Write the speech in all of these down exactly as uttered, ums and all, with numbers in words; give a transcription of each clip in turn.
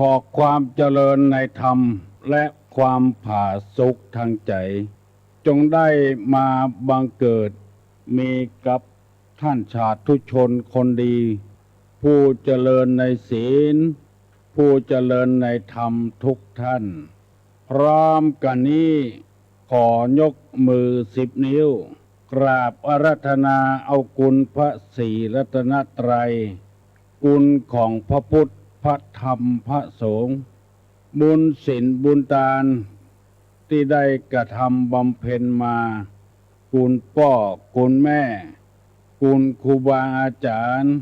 อความเจริญในธรรมและความผาสุกทางใจ๋ จงได้มาบังเกิดมีกับท่านสาธุชนคนดี ผู้เจริญในศีล ผู้เจริญในธรรมทุกท่าน พร้อมกั๋นนี้ ขอยกมือสิบนิ้ว กราบอาราธนาเอาคุณพระศรีรัตนตรัย คุณของพระพุทธ พระธรรม พระสงฆ์ บุญศีลบุญตาน ตี้ได้กระทำบำเพ็ญมา คุณป้อ คุณแม่ คุณครูบาอาจ๋ารย์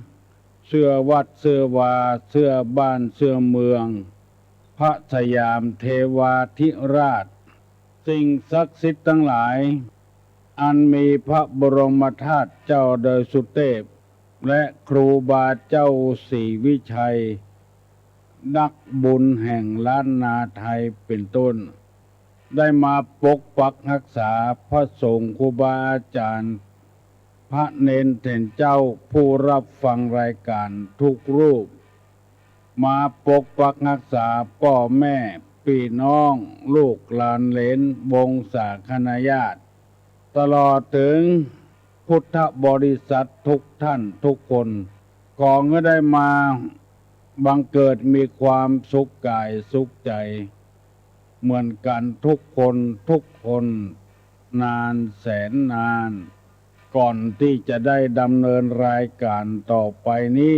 เสื้อวัดเสื้อวา เสื้อบ้านเสื้อเมือง พระสยามเทวาธิราช สิ่งศักดิ์สิทธิ์ตังหลาย อันมีพระบรมธาตุเจ้าดอยสุเตพ และครูบาเจ้าศรีวิชัย นักบุญแห่งล้านนาไทยเป๋นต้น ได้มาปกปักฮักษาพระสงฆ์ครูบาอาจ๋ารย์ พระเณรเถรเจ้าผู้รับฟังรายการทุกรูป มาปกปักฮักษาป้อแม่ปี้น้องลูกหลานเหลนวงศาคณาญาติ ตลอดเถิงพุทธบริษัททุกท่านทุกคน ขอหื้อได้มาบังเกิดมีความสุขก๋ายสุขใจ๋ เหมือนกั๋นทุกคนทุกคน นานแสนนาน ก่อนตี้จะได้ดำเนินรายการต่อไปนี้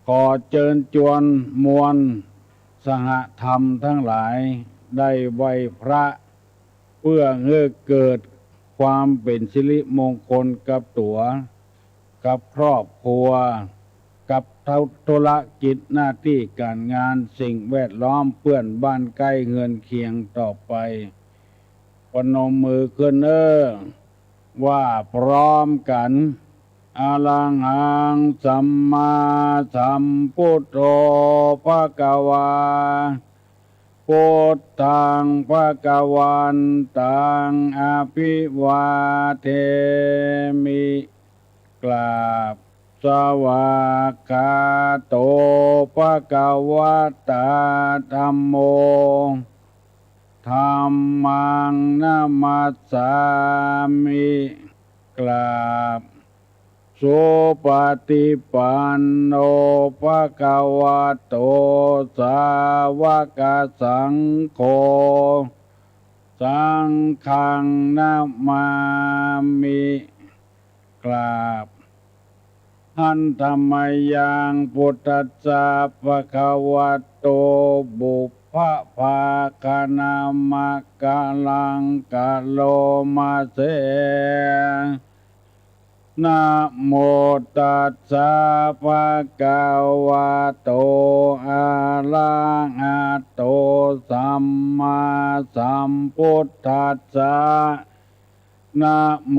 ขอเจิญจวนมวลสหธรรมตังหลายได้ไหว้พระ เพื่อหื้อเกิดความเป๋นสิริมงคลกับตั๋ว กับครอบครัว กับธุรกิจหน้าตี้ก๋านงานสิ่งแวดล้อมเปื้อนบ้านใก้เฮือนเคียงต่อไป ปนมมือขึ้นเน่อ ว่าพร้อมกั๋น อะระหังสัมมาสัมพุทโธภะคะวา พุทธังภะคะวันตังอะภิวาเทมิ กราบ สวากขาโตภะคะวะตาธัมโม ธัมมังนะมัสสามิ กราบ สุปฏิปันโนภะคะวะโต สาวกสังโฆ สังฆังนะมามิ กราบ หันทะมะยัง พุทธัสสะ ภะคะวะโต ปุพพะภาคะนะมะกะลัง กะโรมะเส นะโมตัสสะ ภะคะวะโต อะระหะโต สัมมาสัมพุทธัสสะ นะโม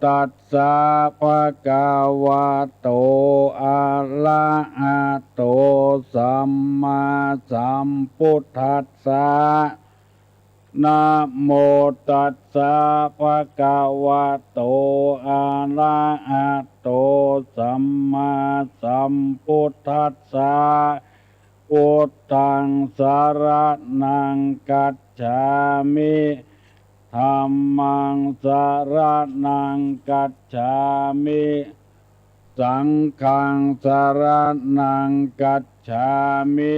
ตัสสะ ภะคะวะโต อะระหะโต สัมมาสัมพุทธัสสะ นะโมตัสสะ ภะคะวะโต อะระหะโต สัมมาสัมพุทธัสสะ พุทธังสะระณังคัจฉามิ ธัมมังสะระณังคัจฉามิ สังฆังสะระณังคัจฉามิ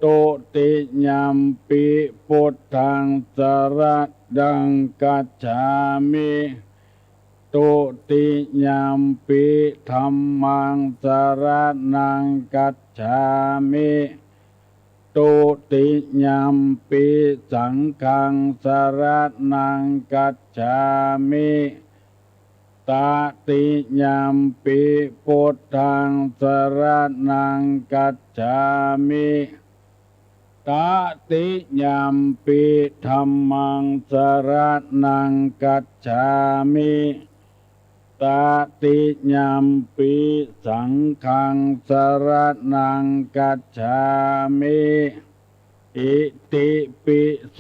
ทุติยัมปิ พุทธังสะระณังคัจฉามิ ทุติยัมปิ ธัมมังสะระณังคัจฉามิ ทุติยัมปิ สังฆังสะระณังคัจฉามิ ตติยัมปิ พุทธังสะระณังคัจฉามิ ตติยัมปิ ธัมมังสะระณังคัจฉามิ ตติยัมปิ สังฆังสะระณังคัจฉามิ อิติปิโส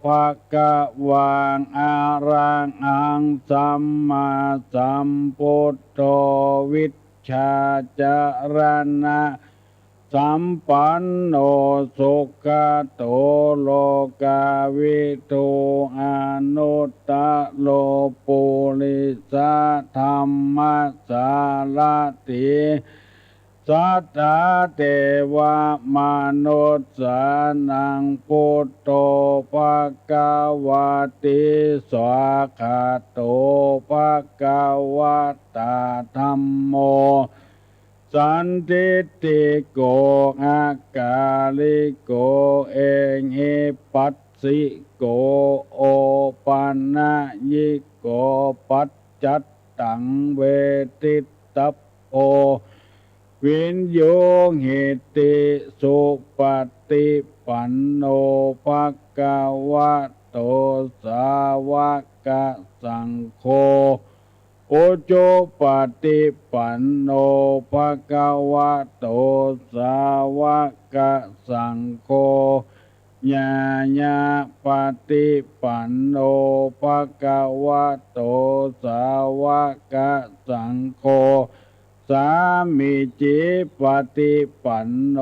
ภะคะวัง อะระหัง สัมมาสัมพุทโธ วิชชาจะระณะ สัมปันโน สุขะโต โลกาวิทู อนุตตะโร ปุริสะธัมมะสารถี สัตถาเทวะมนุสสานัง ปุตโต ภะคะวะติ สวากขาโต ภะคะวะตา ธัมโม สันทิฏฐิโก อะกาลิโก เอหิปัสสิโก โอปะนะยิโก ปัจจัตตัง เวทิตตัพโพ วิญญูหิติ สุปะติปันโน ภะคะวะโต สาวะกะสังโฆ อุจุปะติปันโน ภะคะวะโต สาวะกะสังโฆ ญาญาปะติปันโน ภะคะวะโต สาวะกะสังโฆ สามีจิปะติปันโน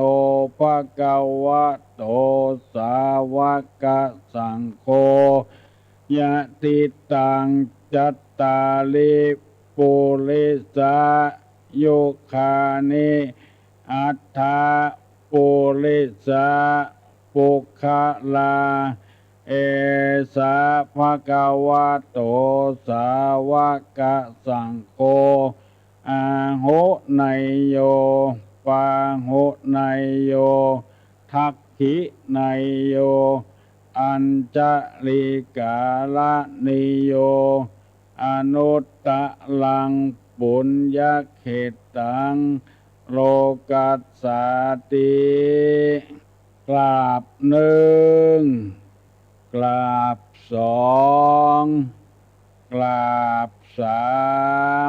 ภะคะวะโต สาวะกะสังโฆ ยะถิตัง จัตตาริ ปุริสายุคานิ อัตถะ ปุริสา ปุคคลา เอสะ ภะคะวะโต สาวะกะสังโฆ อาหุเนยโย ปาหุเนยโย ทักขิเนยโย อัญชลีกาละนิโย อนุตตะรัง ปุญญะเขตตัง โลกัสสาติ กราบนึ่ง กราบสอง กราบสา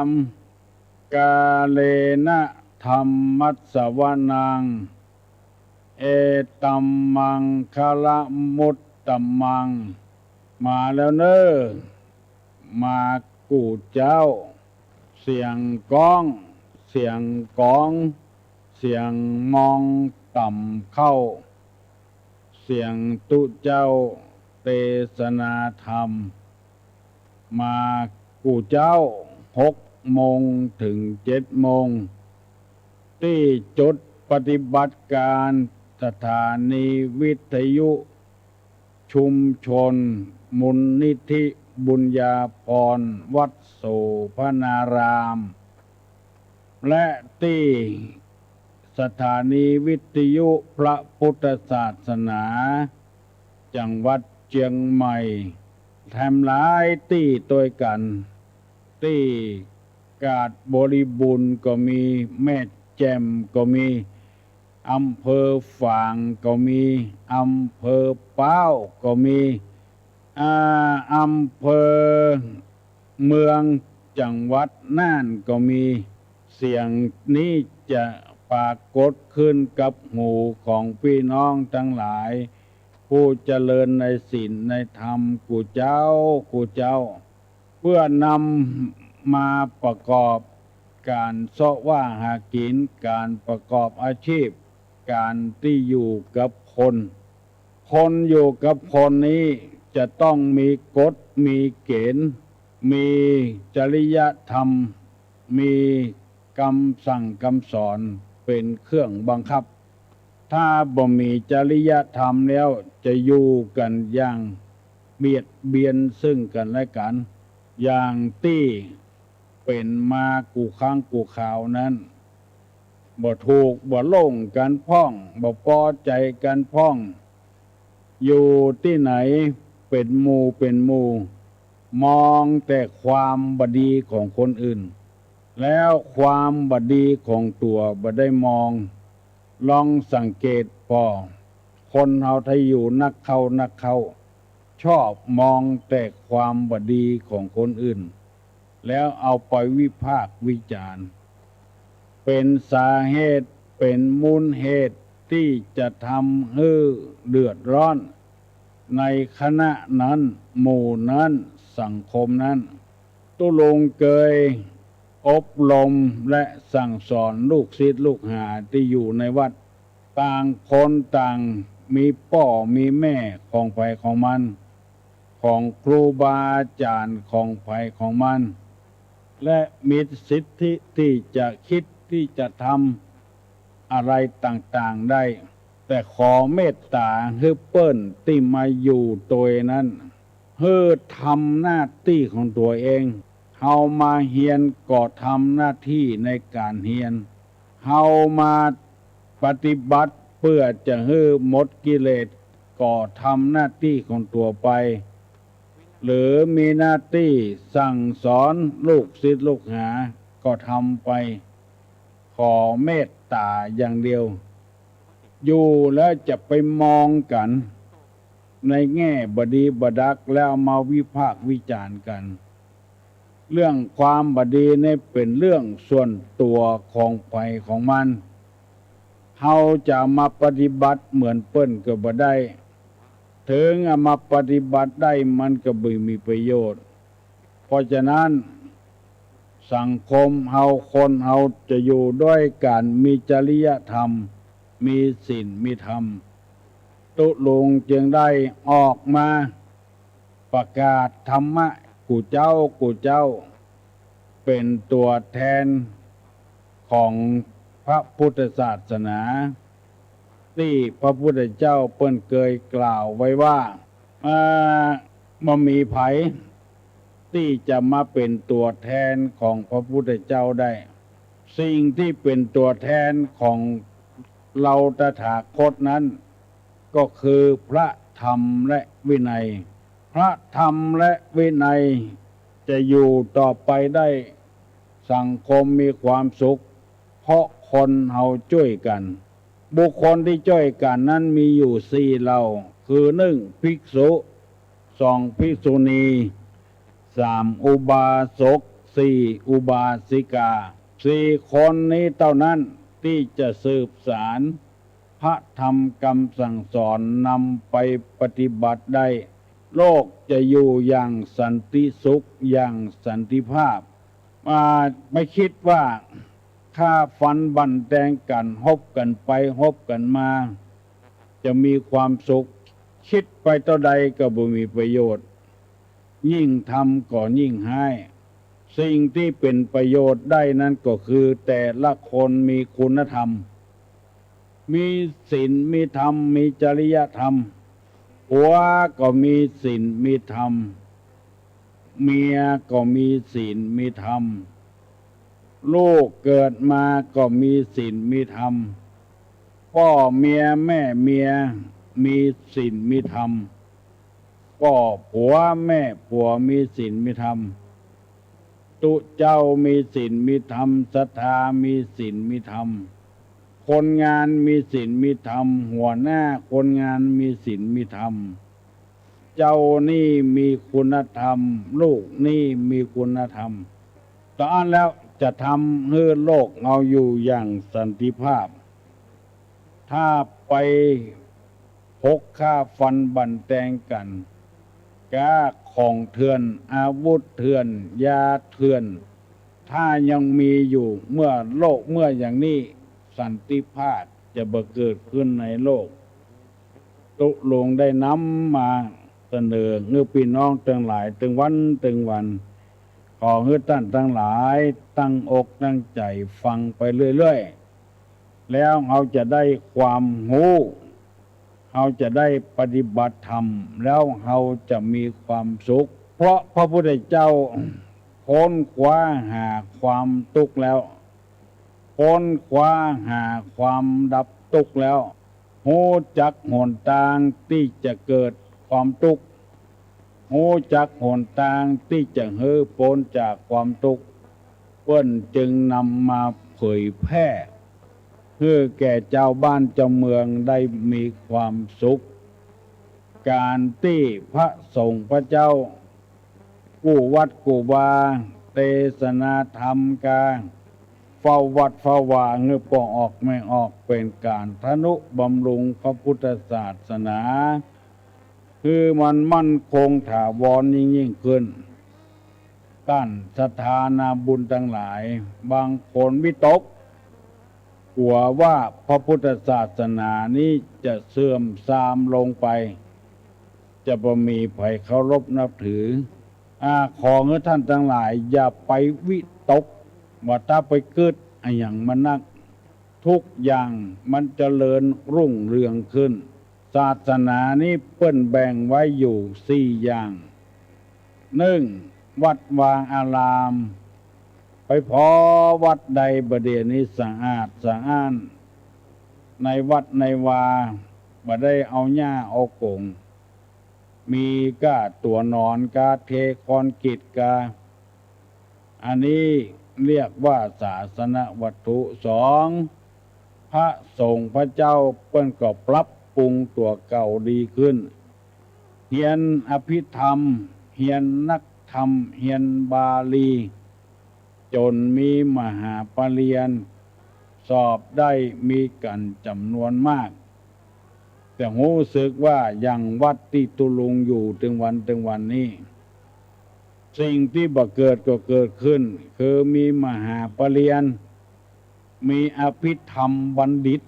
ม กาเลนะ ธัมมัสสวนัง เอตัมมังคะละมุตตะมัง มาแล้วเน่อ มากู้เจ้า เสียงก๊อง เสียงก๋อง เสียงมองต่ำเข้า เสียงตุ๊เจ้าเตสนาธรรม มากู้เจ้า หกโมงเถิงเจ็ดโมง ตี้จุดปฏิบัติก๋านสถานีวิทยุ ชุมชนมูลนิธิบุญญาภรณ์ วัดโสภณาราม และตี้สถานีวิทยุพระพุทธศาสนา จังหวัดเจียงใหม่ แถมหลายตี้ตวยกั๋น ตี้กาดบริบูรณ์ก็มี แม่แจ่มก็มี อำเภอฝางก็มี อำเภอพร้าวก็มี อ่า อำเภอเมืองจังหวัดน่านก็มี เสียงนี้จะปรากฏขึ้นกับหูของพี่น้องตังหลาย ผู้เจริญในศีลในธรรมกู้เจ้า กู้เจ้า เพื่อนำมาประกอบก๋านเซาะว่าหากิ๋น ก๋านประกอบอาชีพ ก๋านตี้อยู่กับคน คนอยู่กับคนนี้จะต้องมีกฎ มีเก๋ณฑ์ มีจริยธรรม มีกำสั่งกำสอนเป๋นเครื่องบังคับ ถ้าบ่มีจริยธรรมแล้วจะอยู่กั๋นอย่างเบียดเบียนซึ่งกั๋นและกั๋น อย่างตี้เป๋นมากู้ครั้งกู้คราวนั้น บ่ถูกบ่โล่งกั๋นพ่อง บ่ปอใจ๋กั๋นพ่อง อยู่ตี้ไหนเป๋นหมู่เป๋นหมู่ มองแต่ความบ่ดีของคนอื่น แล้วความบ่ดีของตั๋วบ่ได้มอง ลองสังเกตผ่อ คนเฮาถ้าอยู่นักเข้านักเข้า ชอบมองแต่ความบ่ดีของคนอื่น แล้วเอาไปวิพากษ์วิจารณ์ เป๋นสาเหตุ เป๋นมูลเหตุตี้จะทำหื้อเดือดร้อน ในคณะนั้น หมู่นั้น สังคมนั้น ตุ๊ลุงเกยอบรมและสั่งสอนลูกศิษย์ลูกหาตี้อยู่ในวัด ต่างคนต่างมีป้อมีแม่ของใผของมัน ของครูบาอาจ๋ารย์ของใผของมัน และมีสิทธิตี้จะกึ๊ดตี้จะทำอะไรต่างๆ ได้ แต่ขอเมตต๋าหื้อเปิ้นตี้มาอยู่ตวยนั้น หื้อทำหน้าตี้ของตั๋วเอง เฮามาเฮียนก็ทำหน้าตี้ในก๋านเฮียน เฮามาปฏิบัติเปื้อจะหื้อหมดกิเลสก็ทำหน้าตี้ของตั๋วไป หรือมีหน้าตี้สั่งสอนลูกศิษย์ลูกหาก็ทำไป ขอเมตต๋าอย่างเดียว อยู่แล้วจะไปมองกั๋นในแง่บ่ดีบ่ดักแล้วมาวิพากษ์วิจารณ์กั๋น เรื่องความบ่ดีนี่เป๋นเรื่องส่วนตั๋วของใผของมัน เฮาจะเอามาปฏิบัติเหมือนเปิ้นก็บ่ได้ เถิงเอามาปฏิบัติได้มันก็บ่มีประโยชน์ เพราะฉะนั้น สังคมเฮาคนเฮาจะอยู่ด้วยก๋านมีจริยธรรม มีศีลมีธรรม ตุ๊ลุงจึงได้ออกมาประกาศธรรมะกู้เจ๊ากู้เจ๊า เป๋นตั๋วแทนของพระพุทธศาสนา ตี้พระพุทธเจ้าเปิ้นเกยกล่าวไว้ว่า อ่า บ่มีใผตี้จะมาเป๋นตั๋วแทนของพระพุทธเจ้าได้ สิ่งตี้เป๋นตั๋วแทนของเฮาตถาคตนั้น ก็คือพระธรรมและวินัย พระธรรมและวินัยจะอยู่ต่อไปได้ สังคมมีความสุข เพราะคนเฮาจ้วยกั๋น บุคคลตี้จ้วยกั๋นนั้นมีอยู่สี่เหล่า คือ นึ่ง ภิกษุ สอง ภิกษุณี สาม อุบาสก สี่ อุบาสิกา สี่คนนี้เต้านั้นตี้จะสืบสานพระธรรมกำสั่งสอนนำไปปฏิบัติได้ โลกจะอยู่อย่างสันติสุข อย่างสันติภาพ อ่า บ่กึ๊ดว่า ฆ่าฟันบั่นแตงกั๋น ฮบกั๋นไปฮบกั๋นมา จะมีความสุข กึ๊ดไปเต้าใดก็บ่มีประโยชน์ ยิ่งทำก็ยิ่งฮ้าย สิ่งตี้เป๋นประโยชน์ได้นั้นก็คือแต่ละคนมีคุณธรรม มีศีลมีธรรม มีจริยธรรม ผัวก็มีศีลมีธรรม เมียก็มีศีลมีธรรม ลูกเกิดมาก็มีศีลมีธรรม ป้อเมียแม่เมียมีศีลมีธรรม ป้อผัวแม่ผัวมีศีลมีธรรม ตุ๊เจ้ามีศีลมีธรรม ศรัทธามีศีลมีธรรม คนงานมีศีลมีธรรม หัวหน้าคนงานมีศีลมีธรรม เจ้าหนี้มีคุณธรรม ลูกหนี้มีคุณธรรม ต๋อนนั้นแล้วจะทำหื้อโลกเฮาอยู่อย่างสันติภาพ ถ้าไป พกฆ่าฟันบั่นแตงกั๋น ก๊าของเถื่อน อาวุธเถื่อน ยาเถื่อน ถ้ายังมีอยู่ เมื่อโลก เมื่ออย่างนี้ สันติภาพจะบ่เกิดขึ้นในโลก ตุ๊ลุงได้นำมาเสนอหื้อปี้น้องตังหลายตึงวันตึงวัน ขอหื้อต้านตังหลายตั้งอกตั้งใจ๋ฟังไปเรื่อยๆ แล้วเฮาจะได้ความฮู้ เฮาจะได้ปฏิบัติธรรม แล้วเฮาจะมีความสุข เพราะพระพุทธเจ้าค้นคว้าหาความตุ๊กข์แล้ว ค้นคว้าหาความดับตุ๊กข์แล้ว ฮู้จักหนตางตี้จะเกิดความตุ๊กข์ ฮู้จักหนตางตี้จะหื้อป๊นจากความตุ๊กข์ เปิ้นจึงนำมาเผยแพร่ หื้อแก่จาวบ้านจาวเมืองได้มีความสุข ก๋านตี้พระสงฆ์พระเจ้า กู้วัดกู้วา เตสนาธรรมกา เฝ้าวัดเฝ้าวา หื้อป้อออกแม่ออก เป๋นก๋านทะนุบำรุงพระพุทธศาสนา หื้อมันมั่นคงถาวรยิ่งๆ ขึ้น ต้านศรัทธานาบุญตังหลาย บางคนวิตก กั๋วว่าพระพุทธศาสนานี้จะเสื่อมทรามลงไป จะบ่มีใผเคารพนับถือ อ่า ขอหื้อท่านตังหลายอย่าไปวิตกว่าถ้าไปกึ๊ดอะหยังมันนัก ทุกอย่างมันเจริญรุ่งเรืองขึ้น ศาสนานี้เปิ้นแบ่งไว้อยู่สี่อย่าง นึ่ง วัดวาอาราม ไปผ่อวัดใดบ่าเดี่ยวนี้สะอาดสะอ้าน ในวัดในวาบ่ได้เอาหญ้าเอาก๋ง มีก้าตั๋วนอนก้า เทคอนกรีตก้า อันนี้เรียกว่าศาสนวัตถุ สอง พระสงฆ์พระเจ้าเปิ้นก็ปรับปรุงตั๋วเก่าดีขึ้น เฮียนอภิธรรม เฮียนนักธรรม เฮียนบาลี จ๋นมีมหาปริญญา สอบได้มีกั๋นจ๋ำนวนมาก แต่ฮู้สึกว่าอย่างวัดตี้ตุ๊ลุงอยู่เถิงวันเถิงวันนี้ สิ่งตี้บ่เกิดก็เกิดขึ้น คือมีมหาปริญญา มีอภิธรรมบัณฑิต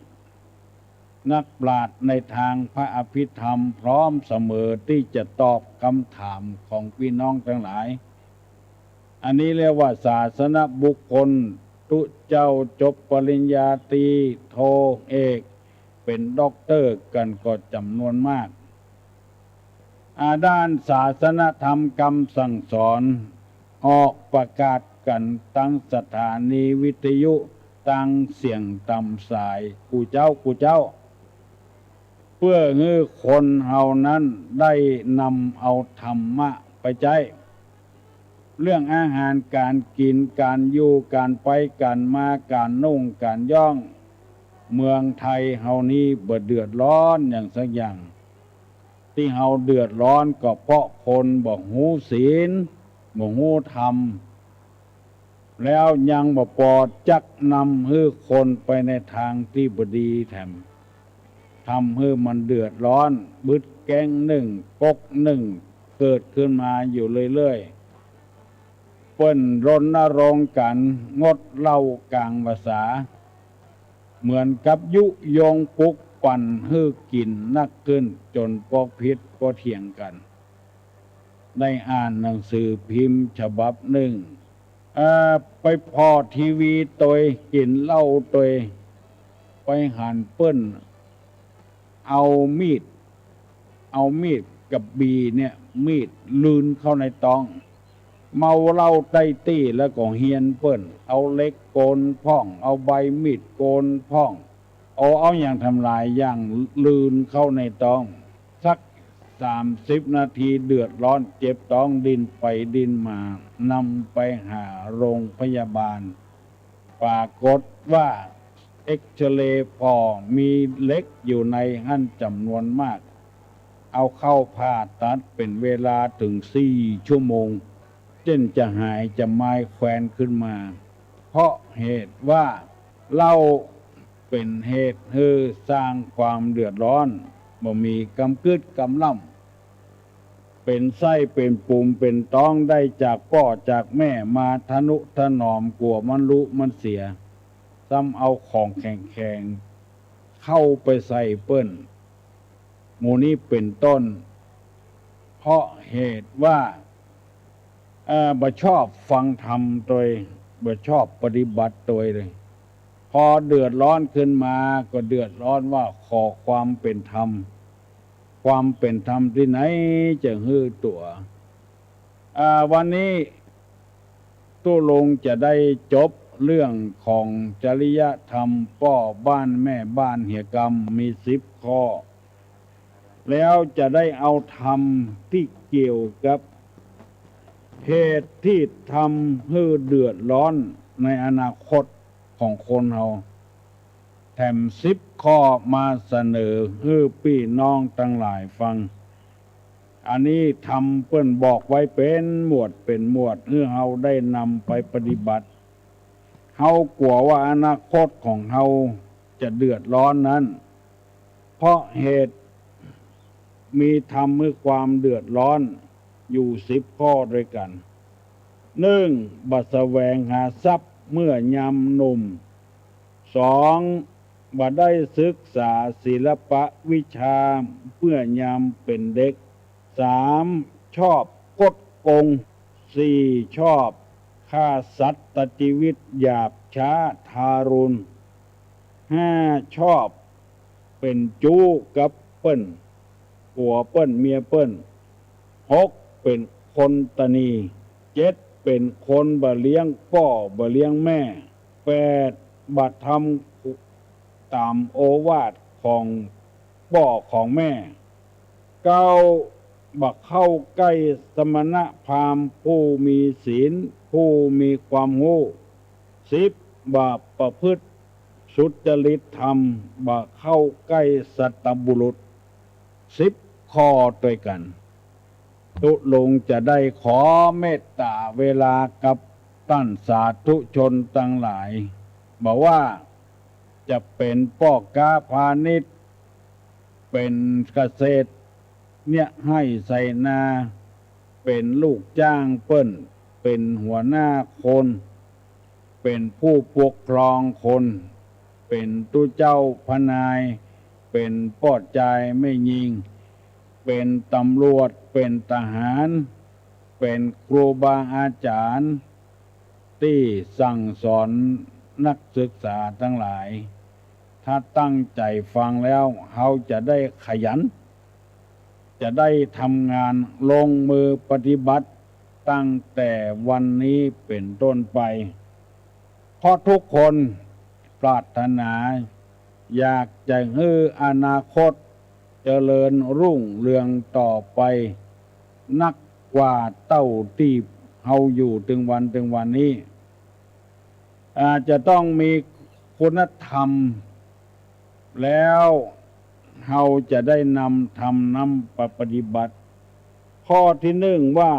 นักปราชญ์ในตางพระอภิธรรม พร้อมเสมอตี้จะตอบกำถามของปี้น้องตังหลาย อันนี้เรียกว่าศาสนบุคคล ตุ๊เจ้าจบปริญญาตรี โท เอก เป๋นด็อกเตอร์กั๋นก็จ๋ำนวนมาก อ่า ด้านศาสนธรรมกำสั่งสอน ออกประกาศกั๋นตังสถานีวิทยุ ตังเสียงต๋ามสาย กู้เจ๊ากู้เจ๊า เปื้อหื้อคนเฮานั้นได้นำเอาธรรมะไปใจ๊ เรื่องอาหารก๋านกิ๋น ก๋านอยู่ ก๋านไปก๋านมา ก๋านนุ่งก๋านย้อง เมืองไทยเฮานี้บ่เดือดร้อนหยังสักอย่าง ตี้เฮาเดือดร้อนก็เพราะคนบ่ฮู้ศีล บ่ฮู้ธรรม แล้วยังบ่ปอจักนำหื้อคนไปในตางตี้บ่ดีแถม ทำหื้อมันเดือดร้อน บึดแก๊งนึ่ง ก๊กนึ่ง เกิดขึ้นมาอยู่เรื่อยๆ เปิ้นรณรงค์กั๋นงดเหล้าก๋างพรรษา เหมือนกับยุยงปลุกปั่นหื้อกิ๋นนักขึ้น จ๋นปอผิดปอเถียงกั๋น ได้อ่านหนังสือพิมพ์ฉบับนึ่ง เอ่อ ไปผ่อทีวีตวย กิ๋นเหล้าตวย ไปหันเปิ้นเอามีด เอามีดกระบี่เนี่ย มีดลื่นเข้าในต๊อง เมาเหล้าใต้ตี้แล้วก็เฮียนเปิ้น เอาเหล็กโกนพ่อง เอาใบมีดโกนพ่อง เอา เอาหยังต๋ามหลายอย่างลื่นเข้าในต๊อง สักสามสิบนาทีเดือดร้อนเจ็บต๊องดิ้นไปดิ้นมา นำไปหาโรงพยาบาล ปรากฏว่าเอกซเรย์ผ่อมีเหล็กอยู่ในหั้นจ๋ำนวนมาก เอาเข้าผ่าตัดเป๋นเวลาเถิงสี่ชั่วโมง เจ้นจะหายจะมายแควนขึ้นมา เพราะเหตุว่าเหล้า เป๋นเหตุหื้อสร้างความเดือดร้อน บ่มีกำกึ๊ดกำล่ำ เป๋นไส้เป๋นปูมเป๋นต๊องได้จากป้อจากแม่มาทะนุถนอม กั๋วมันลุมันเสีย ซ้ำเอาของแข็งๆ เข้าไปใส่เปิ้น หมู่นี้เป๋นต้น เพราะเหตุว่า เอ่อ บ่ชอบฟังธรรมตวย บ่ชอบปฏิบัติตวยเลย พอเดือดร้อนขึ้นมาก็เดือดร้อนว่าขอความเป๋นธรรม ความเป๋นธรรมตี้ไหนจะหื้อตั๋ว อ่า วันนี้ตุ๊ลุงจะได้จบเรื่องของจริยธรรมป้อบ้านแม่บ้านเหียกำมีสิบข้อ แล้วจะได้เอาธรรมตี้เกี่ยวกับเหตุตี้ทำหื้อเดือดร้อนในอนาคตของคนเฮา แถมสิบข้อมาเสนอหื้อปี้น้องตังหลายฟัง อันนี้ธรรมเปิ้นบอกไว้เป๋นหมวดเป๋นหมวด หื้อเฮาได้นำไปปฏิบัติ เฮากั๋วว่าอนาคตของเฮาจะเดือดร้อนนั้น เพราะเหตุมีธรรมหื้อความเดือดร้อนอยู่สิบข้อด้วยกั๋น นึ่ง บ่แสวงหาทรัพย์เมื่อยามหนุ่ม สอง บ่ได้ศึกษาศิลปะวิชาเมื่อยามเป๋นเด็ก สาม ชอบคดโกง สี่ ชอบฆ่าสัตว์ตัดจีวิตหยาบช้าทารุณ ห้า ชอบเป๋นจู๊กับเปิ้น ผัวเปิ้นเมียเปิ้น หก เป๋นคนตะหนี เจ็ด เป๋นคนบ่เลี้ยงป้อบ่เลี้ยงแม่ แปด บ่ทำต๋ามโอวาทของป้อของแม่ เก้า บ่เข้าใก้สมณพราหมณ์ผู้มีศีล ผู้มีความฮู้ สิบ บ่ประพฤติสุจริตธรรม บ่เข้าใก้สัตบุรุษ สิบข้อตวยกั๋น ตุ๊ลุงจะได้ขอเมตต๋าเวลากับต้านสาธุชนตังหลาย บ่ว่าจะเป๋นป้อก๊าพาณิชย์ เป๋นเกษตร เยียะไฮ่ไถนา เป๋นลูกจ้างเปิ้น เป๋นหัวหน้าคน เป๋นผู้ปกครองคน เป๋นตุ๊เจ้าพระนาย เป๋นป้อจายแม่ญิง เป๋นตำรวจ เป๋นทหาร เป๋นครูบาอาจ๋ารย์ ตี้สั่งสอนนักศึกษาตังหลาย ถ้าตั้งใจ๋ฟังแล้ว เฮาจะได้ขยัน จะได้ทำงานลงมือปฏิบัติตั้งแต่วันนี้เป๋นต้นไป เพราะทุกคนปรารถนาอยากจะหื้ออนาคตเจริญรุ่งเรืองต่อไปนักกว่าเต้าตี้เฮาอยู่ตึงวันตึงวันนี้ อาจจะต้องมีคุณธรรม แล้วเฮาจะได้นำธรรมนั้นไปปฏิบัติ ข้อตี้นึ่งว่า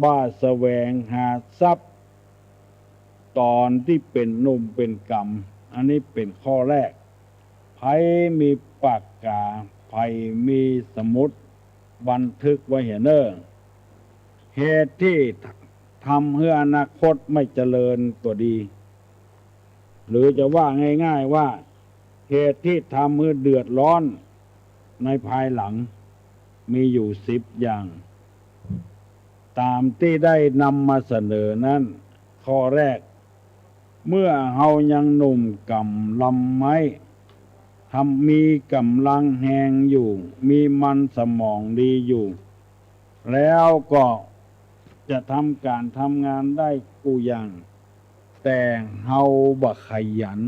บ่าแสวงหาทรัพย์ต๋อนตี้เป๋นหนุ่มเป๋นก๋ำ อันนี้เป๋นข้อแรก ใผมีปากกา ใผมีสมุด บันทึกไว้เหียเน่อ เหตุตี้ทำหื้ออนาคตไม่เจริญก็ดี หรือจะว่าง่ายๆ ว่า เหตุตี้ทำหื้อเดือดร้อนในภายหลัง มีอยู่สิบอย่าง ต๋ามตี้ได้นำมาเสนอนั้น ข้อแรก เมื่อเฮายังหนุ่มก๋ำลำไม้ ทำ มีก๋ำลังแฮงอยู่ มีมันสมองดีอยู่ แล้วก็จะทำก๋านทำงานได้กู้อย่าง แต่เฮาบ่ขยัน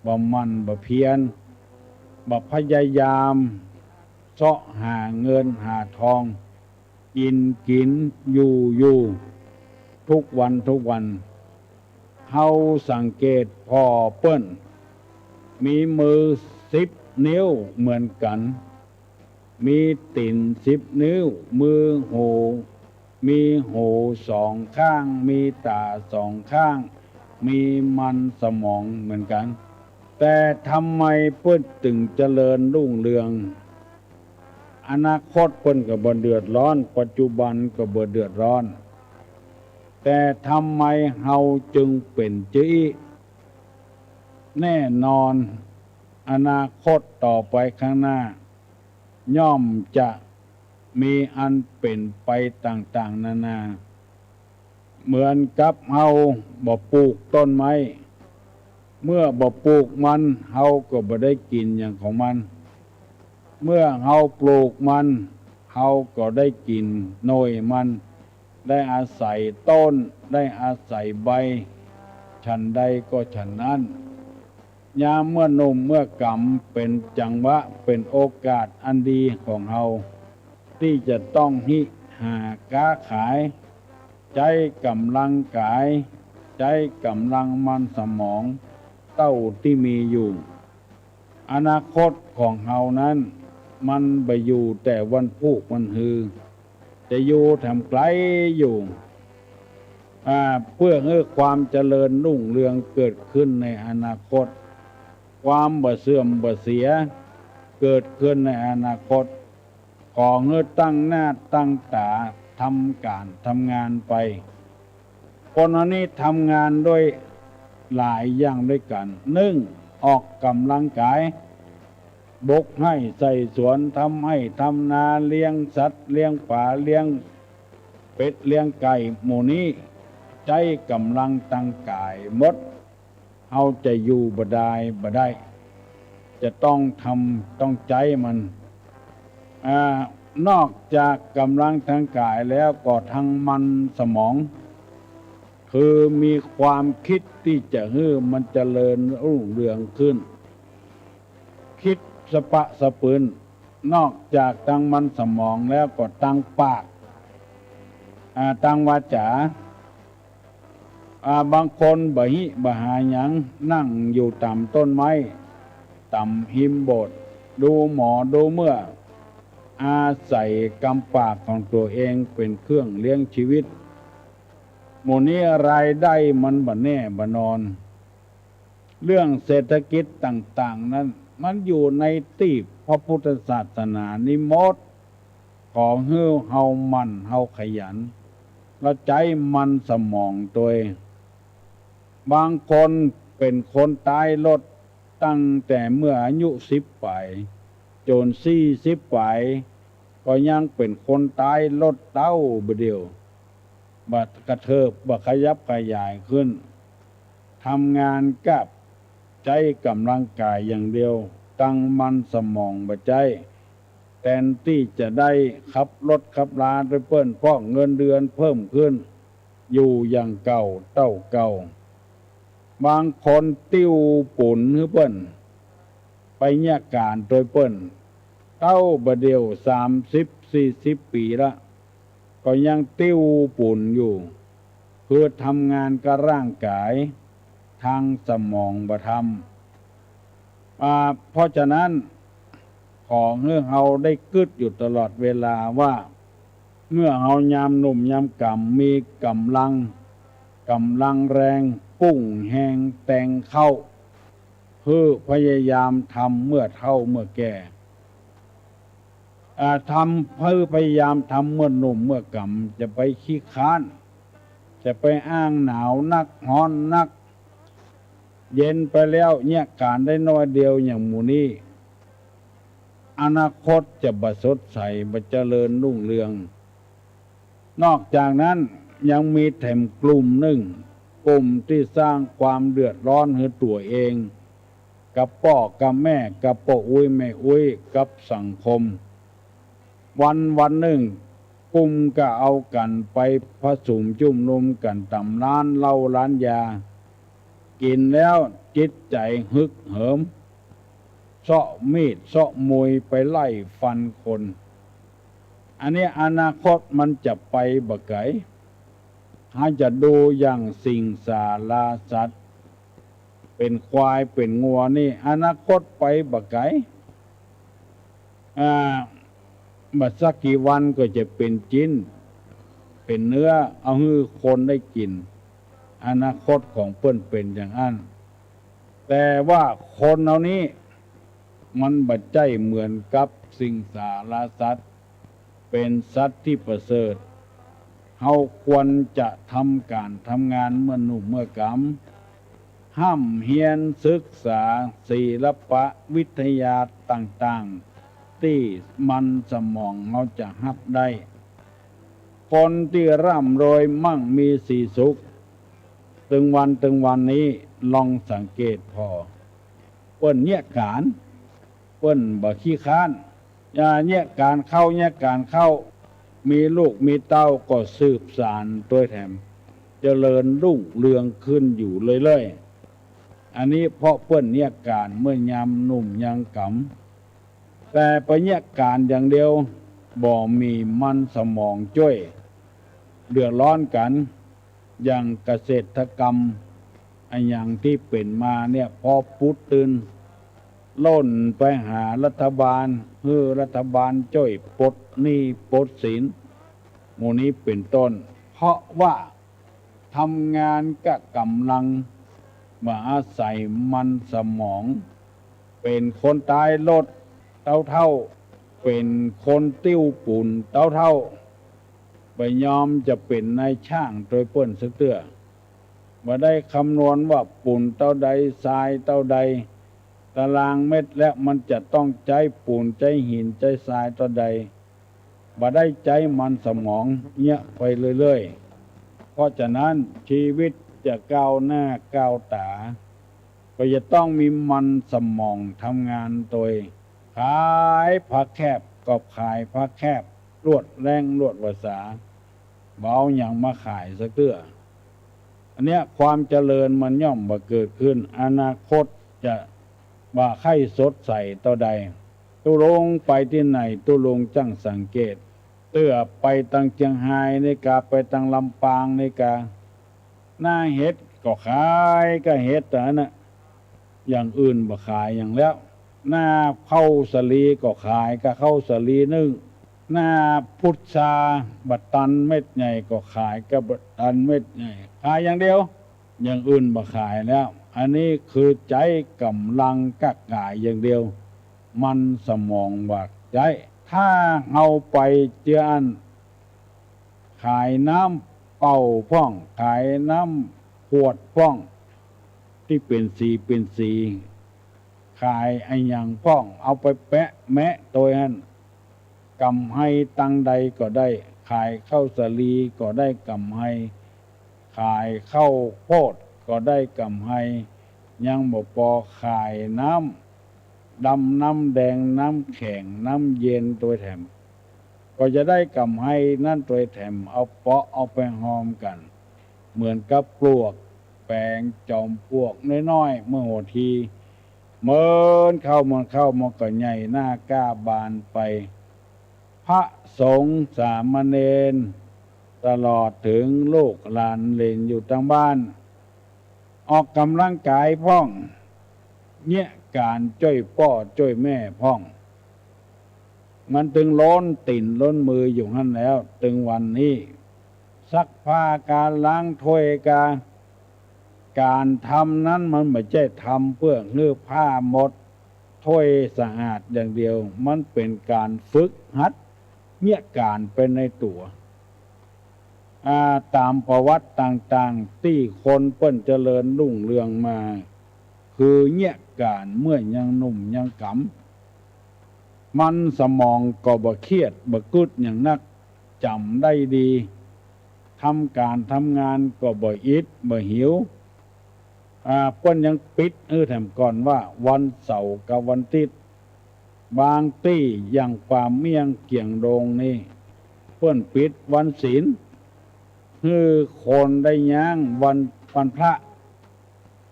บ่หมั่น บ่เพียร บ่พยายามเซาะหาเงินหาทอง กิ๋นกิ๋น อยู่อยู่ ทุกวันทุกวัน เฮาสังเกตผ่อเปิ้น มีมือสิบนิ้วเหมือนกั๋น มีตี๋นสิบนิ้ว มือหู มีหูสองข้าง มีต๋าสองข้าง มีมันสมองเหมือนกั๋น แต่ทำไมเปิ้นตึงเจริญรุ่งเรือง อนาคตเปิ้นก็บ่เดือดร้อน ปัจจุบันก็บ่เดือดร้อน แต่ทำไมเฮาจึงเป๋นจื้ออี้ แน่นอน อนาคตต่อไปข้างหน้า ย่อมจะมีอันเป๋นไปต่างๆ นานา เหมือนกับเฮาบ่ปลูกต้นไม้ เมื่อบ่ปลูกมัน เฮาก็บ่ได้กิ๋นหยังของมัน เมื่อเฮาปลูกมัน เฮาก็ได้กิ๋นหน่วยมัน ได้อาศัยต้น ได้อาศัยใบ ฉันใดก็ฉันนั้น ยามเมื่อหนุ่มเมื่อก๋ำเป๋นจังหวะ เป๋นโอกาสอันดีของเฮา ตี้จะต้องฮิหาก๊าขาย ใจ๊ก๋ำลังกาย ใจ๊ก๋ำลังมันสมอง เต้าตี้มีอยู่ อนาคตของเฮานั้น มันบ่อยู่แต่วันพูกวันฮือ จะอยู่แถมไก๋อยู่ อ่า เปื้อหื้อความเจริญรุ่งเรืองเกิดขึ้นในอนาคต ความบ่เสื่อมบ่เสียเกิดขึ้นในอนาคต ขอหื้อตั้งหน้าตั้งต๋าทำก๋านทำงานไป คนอันนี้ทำงานด้วยหลายอย่างด้วยกั๋น นึ่ง ออกก๋ำลังกาย บกไฮ่ใส่สวน ทำไฮ่ทำนา เลี้ยงสัตว์ เลี้ยงป๋า เลี้ยงเป็ด เลี้ยงไก่ หมู่นี้ใจ๊ก๋ำลังตางก๋ายหมด เฮาจะอยู่บ่ดายบ่ได้ จะต้องทำ ต้องใจ๊มัน อ่า นอกจากก๋ำลังตางก๋ายแล้วก็ตางมันสมอง คือมีความกึ๊ดตี้จะหื้อมันเจริญรุ่งเรืองขึ้น กึ๊ดสะปะสะปืน นอกจากตางมันสมองแล้วก็ตางปาก อ่า ตางวาจ๋า อ่า บางคนบ่าหิบ่าหาหยัง นั่งอยู่ต๋ามต้นไม้ ต๋ามฮิมโบสถ์ ดูหมอดูเมื่อ อาศัยกำปากของตั๋วเองเป๋นเครื่องเลี้ยงชีวิต หมู่นี้รายได้มันบ่แน่บ่นอน เรื่องเศรษฐกิจต่างๆ นั้น มันอยู่ในตี้พระพุทธศาสนานี้หมด ขอหื้อเฮาหมั่น เฮาขยัน แล้วใจ๊มันสมองตวย บางคนเป๋นคนตายลดตั้งแต่เมื่ออายุสิบป๋าย จ๋นสี่สิบป๋าย ก็ยังเป๋นคนตายลดเต๊าบ่าเดี่ยว บ่ากระเถิบ บ่าขยับขยายขึ้น ทำงานกับใจ๊ก๋ำลังกายอย่างเดียว ตางมันสมองบ่ใจ๊ แตนตี้จะได้ขับรถขับลาตวยเปิ้น เพราะเงินเดือนเพิ่มขึ้น อยู่อย่างเก่าเต้าเก่า บางคนติ้วปู๋นหื้อเปิ้น ไปเยียะก๋านตวยเปิ้น เต๊าบ่าเดี่ยวสามสิบสี่สิบปี๋ละ ก็ยังติ้วปู๋นอยู่ คือทำงานกับร่างกาย ตางสมองบ่ทำ อ่า เพราะฉะนั้น ขอหื้อเฮาได้กึ๊ดอยู่ตลอดเวลาว่า เมื่อเฮายามหนุ่มยามก๋ำ มีก๋ำลัง ก๋ำลังแรง ปุ้งแฮงแตงเข้า หื้อพยายามทำเมื่อเฒ่าเมื่อแก่ อ่า ทำ หื้อพยายามทำเมื่อหนุ่มเมื่อก๋ำ จะไปขี้ค้าน จะไปอ้างหนาวนัก ฮ้อนนัก เย็นไปแล้วเยียะก๋านได้น้อยเดียวอย่างหมู่นี้ อนาคตจะบ่สดใส บ่เจริญรุ่งเรือง นอกจากนั้นยังมีแถมกลุ่มนึ่ง กลุ่มตี้สร้างความเดือดร้อนหื้อตั๋วเอง กับป้อกับแม่ กับป้ออุ๊ยแม่อุ๊ย กับสังคม วันวันนึ่ง กลุ่มก็เอากั๋นไปผะสุมจุมนุมกั๋นต๋ามร้านเหล้าร้านยา กิ๋นแล้วจิตใจ๋ฮึกเหิม เซาะมีดเซาะมุยไปไล่ฟันคน อันนี้อนาคตมันจะไปบ่ไก๋ เฮาจะดูอย่างสิงสาราสัตว์ เป๋นควายเป๋นงัวนี่ อนาคตไปบ่ไก๋ อ่า บ่สักกี่วันก็จะเป๋นจิ๊น เป๋นเนื้อ เอาหื้อคนได้กิ๋น อนาคตของเปิ้นเป๋นอย่างอั้น แต่ว่าคนเฮานี้ มันบ่ใจ้เหมือนกับสิงสาราสัตว์ เป๋นสัตว์ตี้ประเสริฐ เฮาควรจะทำก๋านทำงานเมื่อหนุ่มเมื่อก๋ำ ฮ่ำเฮียนศึกษาศิลปะวิทยาต่างๆ ตี้มันสมองเฮาจะฮับได้ คนตี้ร่ำรวยมั่งมีสีสุข ตึงวันตึงวันนี้ ลองสังเกตผ่อ เปิ้นเยียะก๋าน เปิ้นบ่ขี้ค้าน อ่า เยียะก๋านเข้า เยียะก๋านเข้า มีลูกมีเต้าก็สืบสานตวยแถม เจริญรุ่งเรืองขึ้นอยู่เรื่อยๆ อันนี้เพราะเปิ้นเยียะก๋านเมื่อยามหนุ่มยามก๋ำ แต่ไปเยียะก๋านอย่างเดียว บ่มีมันสมองจ้วย เดือดร้อนกั๋น อย่างเกษตรกรรม อะหยังตี้เป๋นมาเนี่ย พอปุ๊ดตื่น ล่นไปหารัฐบาล หื้อรัฐบาลจ้วยปลดหนี้ปลดสิน หมู่นี้เป๋นต้น เพราะว่าทำงานกับก๋ำลัง บ่อาศัยมันสมอง เป๋นคนตายลดเต้าๆ เป๋นคนติ้วปู๋นเต้าๆ บ่ยอมจะเป๋นนายช่างตวยเปิ้นสักเตื้อ บ่ได้คำนวณว่าปู๋นเต้าใด ทรายเต้าใด ตารางเม็ดแล้วมันจะต้องใจ๊ปูน ใจ๊หิน ใจ๊ทรายเต้าใด บ่ได้ใจ๊มันสมองเยียะไปเรื่อยๆ เพราะฉะนั้นชีวิตจะก้าวหน้าก้าวต๋า ก็จะต้องมีมันสมองทำงานโตย ขายผักแคบก็ขายผักแคบ ลวดแรงลวดวาสา บ่เอาหยังมาขายสักเตื้อ อันเนี้ยความเจริญมันย่อมบ่เกิดขึ้น อนาคตจะบ่ใค่สดใสเต้าใด ตุ๊ลุงไปตี้ไหนตุ๊ลุงจั้งสังเกต เตื้อไปตังเจียงฮายนี่กา ไปตังลำปางนี่กา หน้าเห็ดก็ขายก้าเห็ดเต้านั้นน่ะ อย่างอื่นบ่ขายหยังแล้ว หน้าข้าวสาลีก็ขายก้าข้าวสาลีนึ่ง หน้าพุทราบ่ตันเม็ดใหญ่ก็ขายก้าบ่ตันเม็ดใหญ่ ขายอย่างเดียว อย่างอื่นบ่ขายแล้ว อันนี้คือใจ๊ก๋ำลังก๊าขายอย่างเดียว มันสมองบ่ใจ๊ ถ้าเฮาไปเจื้ออั้น ขายน้ำเปล่าพ่อง ขายน้ำขวดพ่อง ตี้เป๋นสีเป๋นสี ขายอะหยังพ่อง เอาไปแปะแมะโตยหั้น ก๋ำไรตังใดก็ได้ ขายข้าวสาลีก็ได้ก๋ำไร ขายข้าวโพดก็ได้ก๋ำไร ยังบ่ปอขายน้ำดำ น้ำแดง น้ำแข็ง น้ำเย็นโตยแถม ก็จะได้ก๋ำไรนั้นโตยแถม เอาเปาะเอาไปฮอมกั๋น เหมือนกับปลวกแปงจอมปลวกน้อยๆ เมื่อหัวที เมินเข้าเมินเข้ามันก็ใหญ่หน้าก้าบานไป พระสงฆ์สามเณร ตลอดเถิงลูกหลานเหลนอยู่ตังบ้าน ออกก๋ำลังกายพ่อง เยียะก๋านจ้วยป้อจ้วยแม่พ่อง มันตึงล้นตี๋นล้นมืออยู่หั้นแล้ว ตึงวันนี้ ซักผ้ากา ล้างถ้วยกา ก๋านทำนั้นมันบ่ใจ้ทำเปื้อหื้อผ้าหมด ถ้วยสะอาดอย่างเดียว มันเป๋นก๋านฝึกหัดเยียะก๋านไปในตั๋ว อ่า ต๋ามประวัติต่างๆ ตี้คนเปิ้นเจริญรุ่งเรืองมา คือเยียะก๋านเมื่อยังหนุ่มยังก๋ำ มันสมองก็บ่เครียดบ่กึ๊ดหยังนัก จ๋ำได้ดี ทำก๋านทำงานก็บ่อิดบ่หิว อ่า เปิ้นยังปิดหื้อแถมก่อนว่าวันเสาร์กับวันอาทิตย์ บางตี้อย่างป่าเมี่ยงเกียงดงนี่ เปิ้นปิดวันศีล หื้อคนได้ย้างวัน วันพระ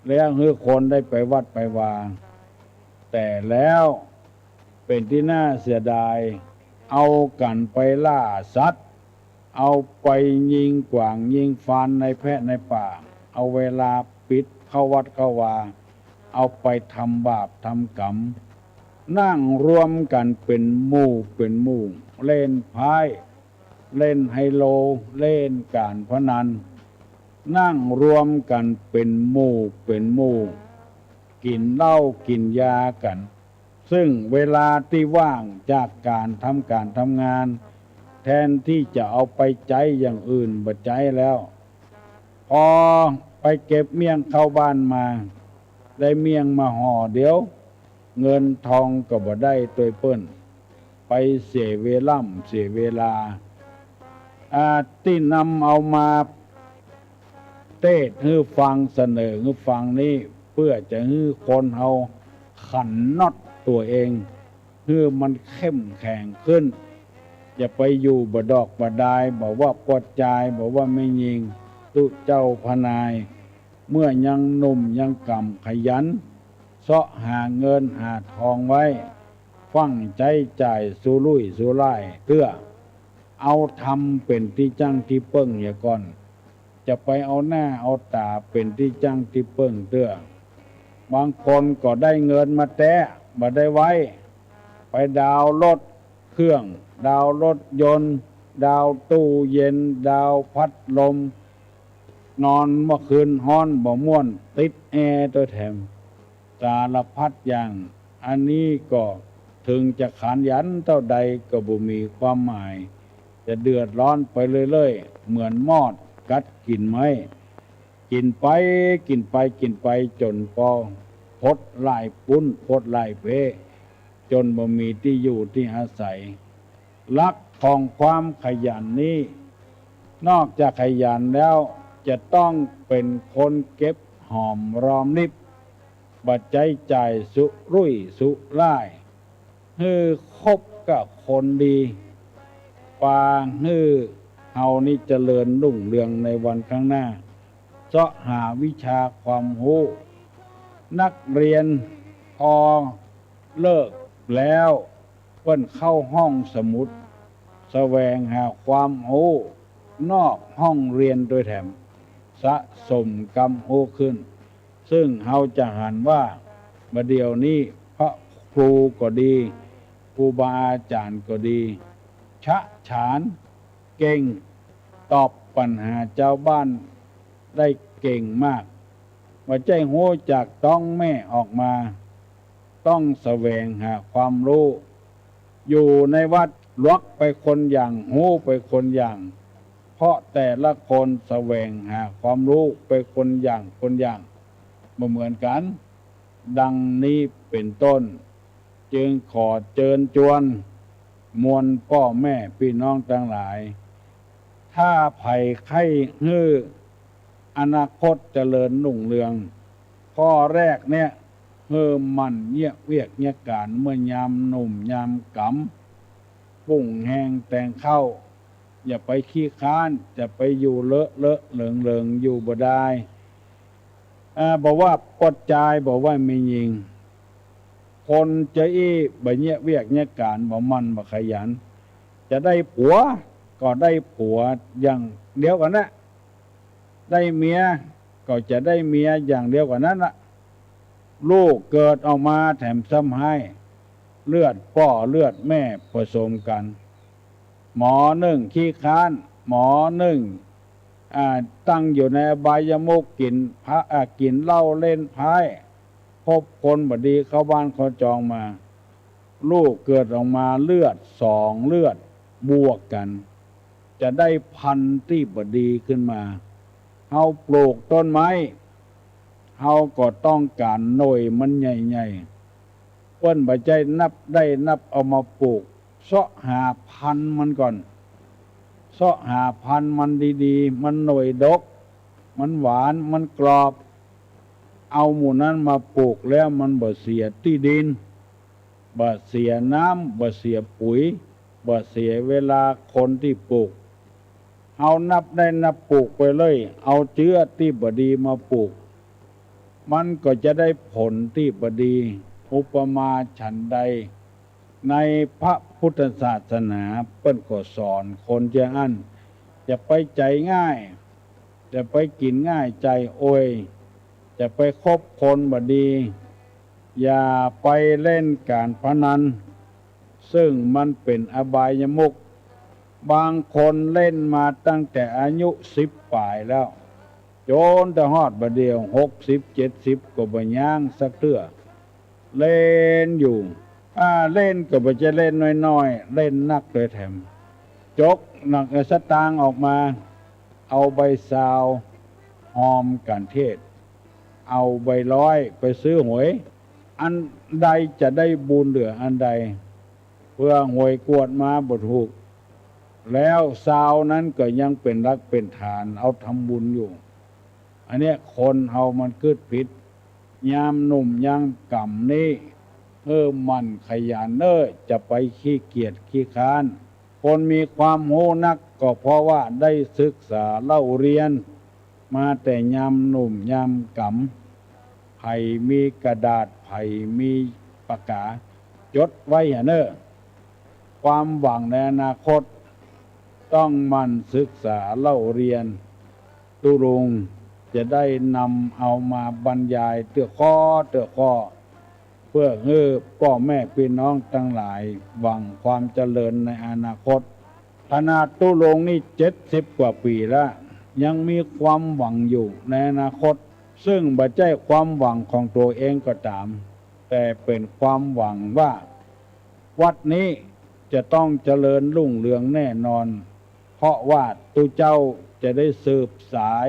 แล้วหื้อคนได้ไปวัดไปวา แต่แล้วเป๋นตี้น่าเสียดาย เอากั๋นไปล่าสัตว์ เอาไปยิงกวางยิงฟานในแพะในป่า เอาเวลาปิดเข้าวัดเข้าวา เอาไปทำบาปทำก๋รรม นั่งรวมกั๋นเป๋นหมู่เป๋นหมู่ เล่นไพ่ เล่นไฮโล เล่นก๋านพนัน นั่งรวมกั๋นเป๋นหมู่เป๋นหมู่ กิ๋นเหล้ากิ๋นยากั๋น ซึ่งเวลาตี้ว่างจากก๋านทำก๋านทำงาน แทนตี้จะเอาไปใจ๊อย่างอื่นบ่ใจ๊แล้ว ปอไปเก็บเมี่ยงเข้าบ้านมา ได้เมี่ยงมาห่อเดียว เงินทองก็บ่ได้ตวยเปิ้น ไปเสียเวล่ำเสียเวลา อ่า ตี้นำเอามาเตศน์หื้อฟัง เสนอหื้อฟังนี้ เปื้อจะหื้อคนเฮาขันน็อตตั๋วเอง หื้อมันเข้มแข็งขึ้น อย่าไปอยู่บ่ดอกบ่ดาย บ่ว่าป้อจาย บ่ว่าแม่ญิง ตุ๊เจ้าพนาย เมื่อยังหนุ่มยังก๋ำขยัน เซาะหาเงินหาทองไว้ ฟั่งใจ๊จ่ายสุรุ่ยสุร่ายเตื้อ เอาธรรมเป๋นตี้จั้งตี้เปิ้งเหียก่อน จะไปเอาหน้าเอาต๋าเป๋นตี้จั้งตี้เปิ้งเตื้อ บางคนก็ได้เงินมาแต๊ บ่ได้ไว้ ไปดาวน์รถเครื่อง ดาวน์รถยนต์ ดาวน์ตู้เย็น ดาวน์พัดลม นอนเมื่อคืนฮ้อนบ่ม่วน ติดแอร์ตวยแถม สารพัดอย่าง อันนี้ก็เถิงจะขยันเต้าใดก็บ่มีความหมาย จะเดือดร้อนไปเรื่อยๆ เหมือนมอดกัดกิ๋นไม้ กิ๋นไป กิ๋นไป กิ๋นไปจ๋นปอ พดล่ายปุ้น พดล่ายเป๊ะ จ๋นบ่มีตี้อยู่ตี้อาศัย ลักษณ์ของความขยันนี้ นอกจากขยันแล้ว จะต้องเป๋นคนเก็บหอมรอมริบ บ่ใจ๊จ่ายสุรุ่ยสุร่าย หื้อคบกับคนดี ปาหื้อเฮานี้เจริญรุ่งเรืองในวันข้างหน้า เซาะหาวิชาความฮู้ นักเรียนพอเลิกแล้ว เปิ้นเข้าห้องสมุด แสวงหาความฮู้นอกห้องเรียนโดยแถม สะสมกำฮู้ขึ้น ซึ่งเฮาจะหันว่า บ่าเดี่ยวนี้พระครูก็ดี ครูบาอาจ๋ารย์ก็ดี ฉะฉาน เก่ง ตอบปัญหาจาวบ้านได้เก่งมาก บ่ใจ้ฮู้จากต๊องแม่ออกมา ต้องแสวงหาความฮู้ อยู่ในวัดหลวกไปคนอย่าง ฮู้ไปคนอย่าง เพราะแต่ละคนแสวงหาความฮู้ไปคนอย่างคนอย่าง บ่เหมือนกั๋น ดังนี้เป๋นต้น จึงขอเจิญจวน มวลป้อแม่ปี้น้องตังหลาย ถ้าใผใค่หื้ออนาคตเจริญรุ่งเรือง ข้อแรกเนี่ย หื้อหมั่นเยียะเวียกเยียะก๋านเมื่อยามหนุ่มยามก๋ำ ปุ้งแฮงแตงข้าว อย่าไปขี้คร้าน จะไปอยู่เลอะเลอะเหลิงเหลิงอยู่บ่ดาย อ่า บ่ว่าป้อจาย บ่ว่าแม่ญิง คนจะอี้บ่เยียะเวียกเยียะก๋าน บ่หมั่นบ่ขยัน จะได้ผัวก็ได้ผัวอย่างเดียวกั๋นนะ ได้เมียก็จะได้เมียอย่างเดียวกั๋นนั้นละ ลูกเกิดออกมาแถมซ้ำไห้ เลือดป้อเลือดแม่ผสมกั๋น หมอนึ่งขี้คร้าน หมอนึ่ง อ่า ตั้งอยู่ในอบายมุข กิ๋นพะ อ่า กิ๋นเหล้าเล่นไพ่ คบคนบ่ดีเข้าบ้านเข้าจองมา ลูกเกิดออกมาเลือดสองเลือดบวกกั๋น จะได้พันธุ์ตี้บ่ดีขึ้นมา เฮาปลูกต้นไม้ เฮาก็ต้องก๋านหน่วยมันใหญ่ๆ เปิ้นบ่ใจ้นับได้นับเอามาปลูก เซาะหาพันธุ์มันก่อน เซาะหาพันธุ์มันดีๆ มันหน่วยดก มันหวาน มันกรอบ เอาหมู่นั้นมาปลูกแล้วมันบ่เสียตี้ดิน บ่เสียน้ำ บ่เสียปุ๋ย บ่เสียเวลาคนตี้ปลูก เฮานับได้นับปลูกไปเลย เอาเจื้อตี้บ่ดีมาปลูก มันก็จะได้ผลตี้บ่ดี อุปมาฉันใด ในพระพุทธศาสนาเปิ้นก็สอนคนเจ้าอั้น จะไปใจ๋ง่าย จะไปกิ๋นง่ายใจ๋อวย จะไปคบคนบ่ดี อย่าไปเล่นก๋านพนัน ซึ่งมันเป๋นอบายมุข บางคนเล่นมาตั้งแต่อายุสิบป๋ายแล้ว จ๋นเถิงฮอดบ่าเดี่ยว หกสิบ เจ็ดสิบ ก็บ่ยั้งสักเตื้อ เล่นอยู่ อ่า เล่นก็บ่ใจ้เล่นน้อยๆ เล่นนักโดยแถม จกหนักสตางค์ออกมา เอาใบซาวฮอมกั๋นเทศ เอาใบร้อยไปซื้อหวย อันใดจะได้บุญเหลืออันใด เผื่อหวยกวดมาบ่ถูก แล้วซาวนั้นก็ยังเป๋นหลักเป๋นฐานเอาทำบุญอยู่ อันเนี้ยคนเฮามันกึ๊ดผิด ยามหนุ่มยามก๋ำนี้ เออ หมั่นขยันเน่อ จะไปขี้เกียจขี้คร้าน คนมีความฮู้นักก็เพราะว่าได้ศึกษาเล่าเรียนมาแต่ยามหนุ่มยามก๋ำ ใผมีกระดาษ ใผมีปากกา จดไว้หะเน่อ ความหวังในอนาคต ต้องหมั่นศึกษาเล่าเรียน ตุ๊ลุงจะได้นำเอามาบรรยายเตื้อข้อเตื้อข้อ เพื่อหื้อป้อแม่ปี้น้องตังหลายหวังความเจริญในอนาคต ขนาดตุ๊ลุงนี่เจ็ดสิบกว่าปี๋แล้ว ยังมีความหวังอยู่ในอนาคต ซึ่งบ่ใจ้ความหวังของตั๋วเองก็ต๋าม แต่เป๋นความหวังว่า วัดนี้จะต้องเจริญรุ่งเรืองแน่นอน เพราะว่าตุ๊เจ้าจะได้สืบสาย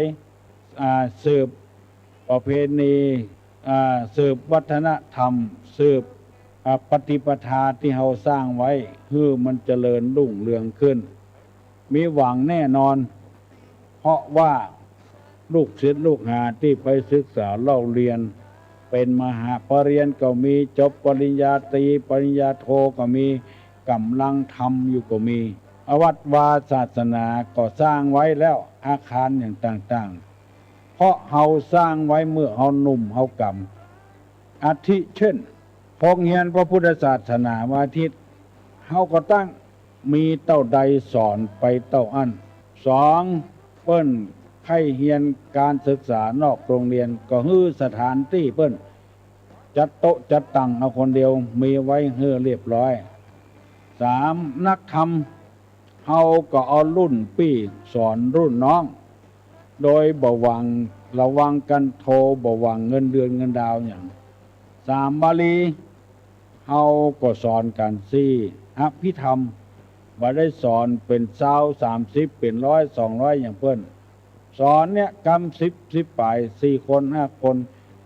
อ่า สืบประเพณี อ่า สืบวัฒนธรรม สืบ อ่า ปฏิปทาตี้เฮาสร้างไว้ หื้อมันเจริญรุ่งเรืองขึ้น มีหวังแน่นอน เพราะว่าลูกศิษย์ลูกหาตี้ไปศึกษาเล่าเรียน เป๋นมหาปริญญาก็มี จบปริญญาตรี ปริญญาโทก็มี ก่ำลังทำอยู่ก็มี วัดวาศาสนาก็สร้างไว้แล้ว อาคารอย่างต่างๆ เพราะเฮาสร้างไว้เมื่อเฮาหนุ่มเฮาก๋ำ อาทิเช่น โฮงเฮียนพระพุทธศาสนาวันอาทิตย์ เฮาก็ตั้ง มีเต้าใดสอนไปเต้าอั้น สอง เปิ้นใค่เฮียนก๋านศึกษานอกโฮงเฮียน ก็หื้อสถานตี้เปิ้น จัดโต๊ะจัดตั๋งเอาคนเดียว มีไว้หื้อเรียบร้อย สาม นักธรรม เฮาก็เอารุ่นปี้สอนรุ่นน้อง โดยบ่หวัง ระวังกั๋นโท บ่หวังเงินเดือนเงินดาวหยัง สาม บาลี เฮาก็สอนกั๋น สี่ อภิธรรม บ่ได้สอนเป๋นซาว สามสิบ เป๋นร้อย สองร้อย อย่างเปิ้น สอนเนี่ยกำสิบ สิบป๋าย สี่คน ห้าคน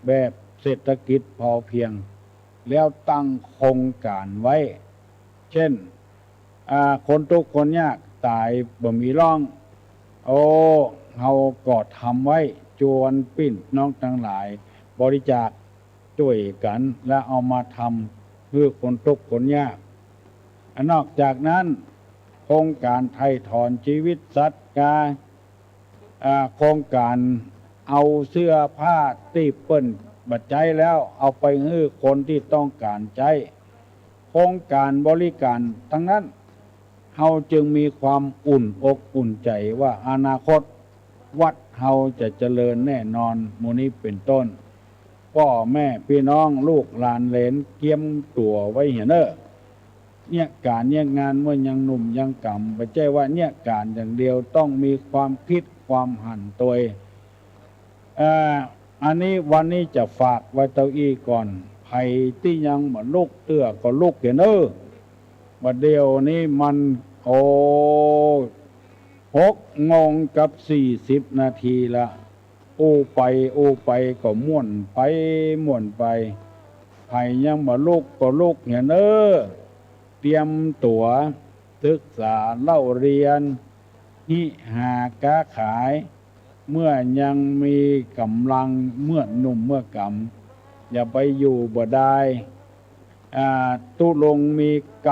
แบบเศรษฐกิจพอเพียง แล้วตั้งโครงก๋านไว้ เช่น อ่า คนตุ๊กข์คนยากต๋ายบ่มีฮ้อง โอ้ เฮาก็ทำไว้ จวนปี้น้องตังหลาย บริจาคจ้วยกั๋น แล้วเอามาทำหื้อคนตุ๊กข์คนยาก อ่ะ นอกจากนั้น โครงก๋านไถ่ถอนจีวิตสัตว์กา อ่า โครงก๋านเอาเสื้อผ้าตี้เปิ้นบ่ใจ๊แล้ว เอาไปหื้อคนตี้ต้องก๋านใจ๊ โครงก๋านบริก๋านตังนั้น เฮาจึงมีความอุ่นอกอุ่นใจ๋ว่าอนาคตวัดเฮาจะเจริญแน่นอน หมู่นี้เป๋นต้น ป้อแม่ปี้น้องลูกหลานเหลนเกียมตั๋วไว้เหียเน่อ เยียะก๋านเยียะงานเมื่อยังหนุ่มยังก๋ำ บ่ใจ้ว่าเยียะก๋านอย่างเดียว ต้องมีความกึ๊ดความหันตวย เอ่อ อันนี้วันนี้จะฝากไว้เต้าอี้ก่อน ใผตี้ยังบ่ลุกเตื้อก็ลุกเหียเน่อ บ่าเดี่ยวนี้มัน โอ้ หกโมงกับสี่สิบนาทีละ อู้ไปอู้ไปก็ม่วนไปม่วนไป ใผยังบ่ลุกก็ลุกเหียเน่อ เตรียมตั๋วศึกษาเล่าเรียน ฮิหาก๊าขาย เมื่อยังมีก๋ำลัง เมื่อหนุ่มเมื่อก๋ำ อย่าไปอยู่บ่ดาย อ่า ตุ๊ลุงมีก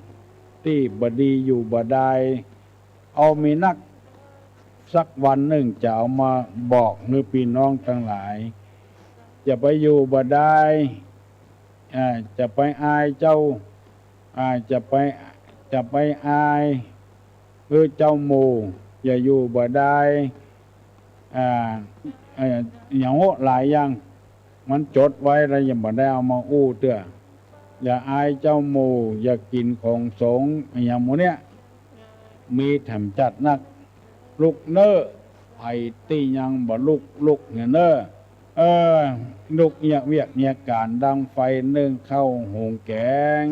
ำตี้บ่ดีอยู่บ่ดาย เอามีนัก สักวันนึ่งจะเอามาบอกหื้อปี้น้องตังหลาย อย่าไปอยู่บ่ดาย อ่า จะไปอายเจ้า อ่า จะไป จะไปอาย หื้อเจ้าหมู่ อย่าอยู่บ่ดาย อ่า เอ่อ อย่างโหหลายอย่าง มันจดไว้แล้วยังบ่ได้เอามาอู้เตื้อ อย่าอายเจ้าหมู่ อย่ากิ๋นของสงฆ์ อย่างหมู่เนี้ย มีแถมจัดนัก ลุกเน่อ ใผตี้ยังบ่ลุก ลุกเหียเน่อ เออ ลุกเยียะเวียกเยียะก๋านดังไฟนึ่งข้าวหุงแก๋ง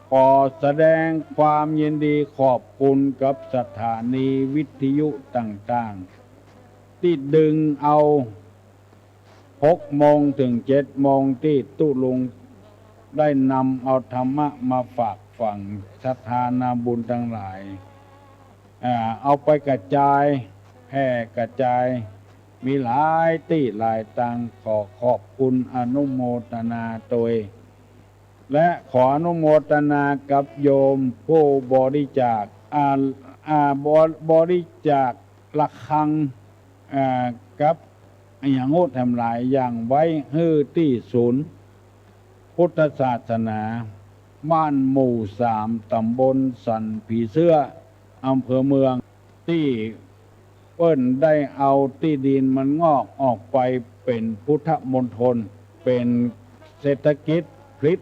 ขอแสดงความยินดีขอบคุณกับสถานีวิทยุต่างๆ ตี้ดึงเอาหกโมงเถิงเจ็ดโมงตี้ตุ๊ลุงได้นำเอาธรรมะมาฝากฝังศรัทธานาบุญตังหลาย อ่า เอาไปกระจาย แผ่กระจาย มีหลายตี้หลายตาง ขอขอบคุณอนุโมทนาตวย และขออนุโมทนากับโยมผู้บริจาค อ่า อ่า บริ บริจาคระฆัง อ่า กับอะหยังโหแถมหลายอย่างไว้หื้อตี้ศูนย์พุทธศาสนา บ้านหมู่สาม ต๋ำบลสันผีเสื้อ อำเภอเมือง ตี้เปิ้นได้เอาตี้ดินมันงอกออกไปเป๋นพุทธมณฑล เป๋นเศรษฐกิจผลิต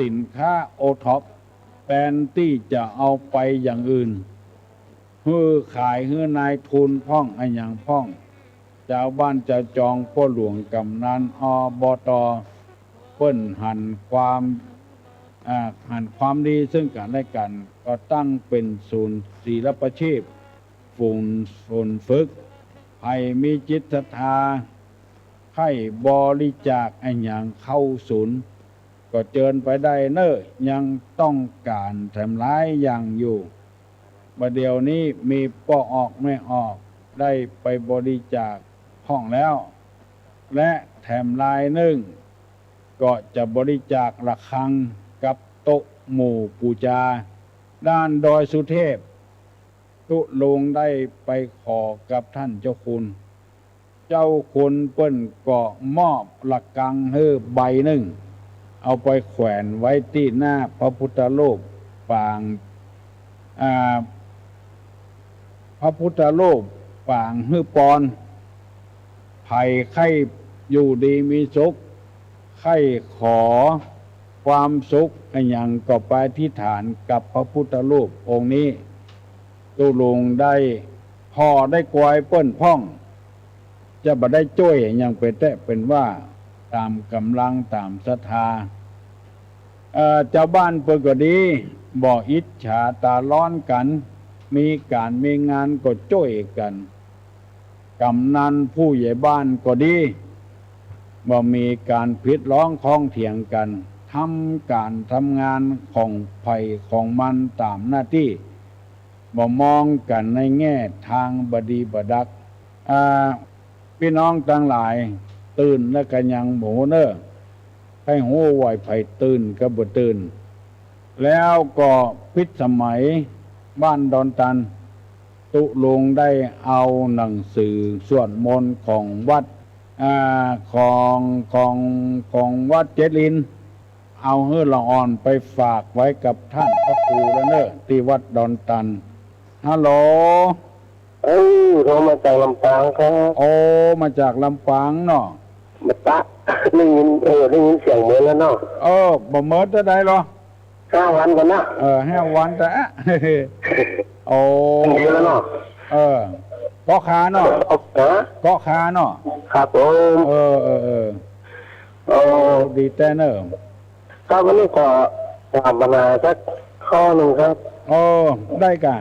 สินค้าโอท็อป แตนตี้จะเอาไปอย่างอื่น หื้อขายหื้อนายทุนพ่องอะหยังพ่อง จาวบ้านจาวจอง ป้อหลวง ก๋ำนัน อ บ ต เปิ้นหันความ อ่า หันความดีซึ่งกั๋นและกั๋น ก็ตั้งเป๋นศูนย์ศิลปาชีพ ศูนย์ ศูนย์ฝึก ใผมีจิตศรัทธา ใค่บริจาคอะหยังเข้าศูนย์ ก็เจิญไปได้เน่อ ยังต้องก๋านแถมหลายอย่างอยู่ บ่าเดี่ยวนี้มีป้อออกแม่ออกได้ไปบริจาคพ่องแล้ว และแถมลายนึ่งก็จะบริจาคระฆังกับโต๊ะหมู่ปู๋จา ด้านดอยสุเทพ ตุ๊ลุงได้ไปขอกับท่านเจ้าคุณ เจ้าคุณเปิ้นก็มอบระฆังหื้อใบนึ่ง เอาไปแขวนไว้ตี้หน้าพระพุทธรูปปาง อ่า พระพุทธรูปปางหื้อปอน ใผใค่อยู่ดีมีสุข ใค่ขอความสุขอะหยังก็ไปอธิษฐานกับพระพุทธรูปองค์นี้ ตุ๊ลุงได้ผ่อได้กวยเปิ้นพ่อง จะบ่ได้จ้วยอะหยังไปแต๊เปิ้นว่า ต๋ามก๋ำลังต๋ามศรัทธา เอ่อ จาวบ้านเปิ้นก็ดี บ่อิจฉาต๋าฮ้อนกั๋น มีก๋านมีงานก็จ้วยกั๋น กำนันผู้ใหญ่บ้านก็ดี บ่มีก๋านผิดร้องข้องเถียงกั๋น ทำก๋านทำงานของใผของมันต๋ามหน้าตี้ บ่มองกั๋นในแง่ตางบ่ดีบ่ดัก อ่า ปี้น้องตังหลาย ตื่นแล้วกั๋นยังบ่ฮู้เน่อ ใค่ฮู้ว่าใผตื่นกับบ่ตื่น แล้วก็ปิดสมัยบ้านดอนตัน ตุ๊ลุงได้เอาหนังสือสวดมนต์ของวัด อ่า ของ ของ ของวัดเจ็ดลิน เอาหื้อละอ่อนไปฝากไว้กับท่านพระครูแล้วเน่อ ตี้วัดดอนตัน ฮัลโหล เอ้ย โทรมาจากลำปางครับ โอ้ มาจากลำปางเนาะ บ่ตะ ได้ยิน เออ ได้ยินเสียงเหมือนแล้วเนาะ เออ บ่เหมินเต้าใดหรอ ห้าวันก่อนนะ เออ ห้าวันแต่อะ โอ้ ดีแล้วเนาะ เออ เกาะคาเนาะ ฮะ เกาะคาเนาะ ครับผม เออ เออ เออ โอ้ ดีแต๊เน่อ ครับ วันนี้ขอถามปัญหาสักข้อหนึ่งครับ โอ้ ได้ก่ะ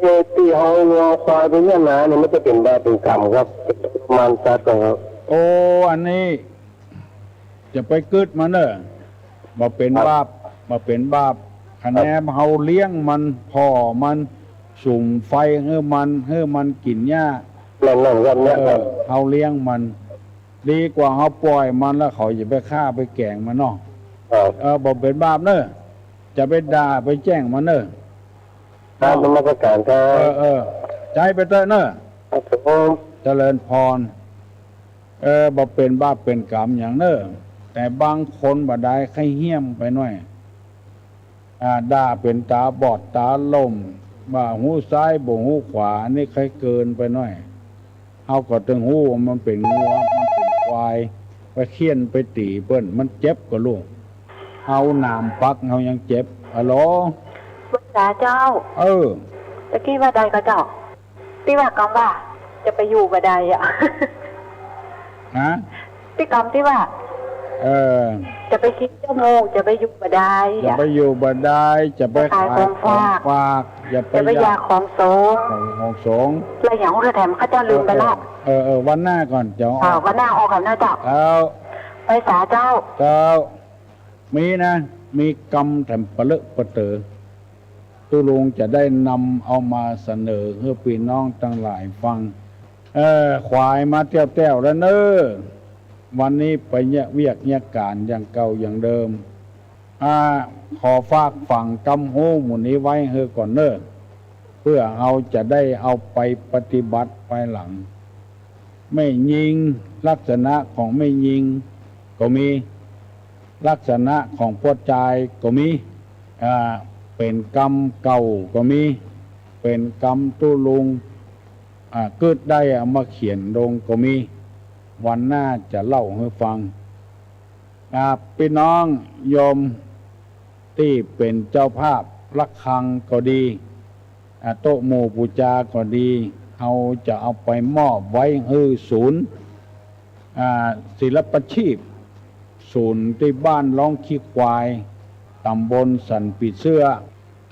เอ่อ ตี้เฮางัวควายไปเยียะนาเนี่ย มันจะเป๋นบาปเป๋นกรรมครับ เป๋นทรมานสัตว์ครับ โอ้ อันนี้ จะไปกึ๊ดมันเน่อ บ่เป๋น ครับ บาป บ่เป๋นบาป คะแนน ครับ เฮาเลี้ยงมัน ผ่อมัน สุมไฟหื้อมัน หื้อมันกิ๋นหญ้า นั่นๆ ครับ เนี่ยครับ เออ เฮาเลี้ยงมัน ดีกว่าเฮาป่อยมันแล้วเขาจะไปฆ่าไปแก๋งมันเนาะ ครับ เออ บ่เป๋นบาปเน่อ จะไปด่าไปแจ้งมันเน่อ ครับ นมัสการครับ เออ เออ ใจ๊ไปเต๊อะเน่อ ครับผม เจริญพร เออ บ่เป๋นบาปเป๋นกรรมหยังเน่อ แต่บางคนบ่าดายใค่เฮี้ยมไปหน้อย อ่า ด่าเป๋นต๋าบอดต๋าล่ม บ่าฮู้ซ้ายบ่ฮู้ขวา อันนี้ใค่เกินไปหน้อย เฮาก็ตึงฮู้ว่ามันเป๋นงัว มันเป๋นควาย ไปเฆี่ยนไปตี๋เปิ้น มันเจ็บก่อลูก เอาหนามปักเฮายังเจ็บ ฮัลโหล หลวงต๋าเจ้า เออ ตะกี้ว่าใดก่อเจ้า ตี้ว่ากำว่า จะไปอยู่บ่ได้อะ ฮะ ตี้กำตี้ว่า เออ จะไปคิดชั่วโมง จะไปอยู่บ่ได้ จะไปอยู่บ่ได้ จะไปขายของฝาก จะไปอยากของสงฆ์ ของสงฆ์ แล้วอย่างฮู้แถมข้าเจ้าลืมไปแล้ว เออ เออ วันหน้าก่อน เดี๋ยว อ่า วันหน้าออกก่อนนะเจ้า ครับ ไปสาเจ้า ครับ มีนะ มีกำแถมปะเลอะปะเต๋อ ตุ๊ลุงจะได้นำเอามาเสนอหื้อปี้น้องตังหลายฟัง เออ ขวายมาแต๊วๆ แล้วเน่อ วันนี้ไปเยียะเวียกเยียะก๋านอย่างเก่าอย่างเดิม อ่า ขอฝากฝังกำฮู้หมู่นี้ไว้หื้อก่อนเน่อ เปื้อเฮาจะได้เอาไปปฏิบัติภายหลัง แม่ญิง ลักษณะของแม่ญิงก็มี ลักษณะของป้อจายก็มี อ่า เป๋นกำเก่าก็มี เป๋นกำตุ๊ลุง อ่า กึ๊ดได้เอามาเขียนลงก็มี วันหน้าจะเล่าหื้อฟัง อ่า ปี้น้องโยมตี้เป๋นเจ้าภาพระฆังก็ดี อ่า โต๊ะหมู่ปู๋จาก็ดี เฮาจะเอาไปมอบไว้หื้อศูนย์ อ่า ศิลปาชีพ ศูนย์ตี้บ้านร้องขี้ควาย ต๋ำบลสันปีเสื้อ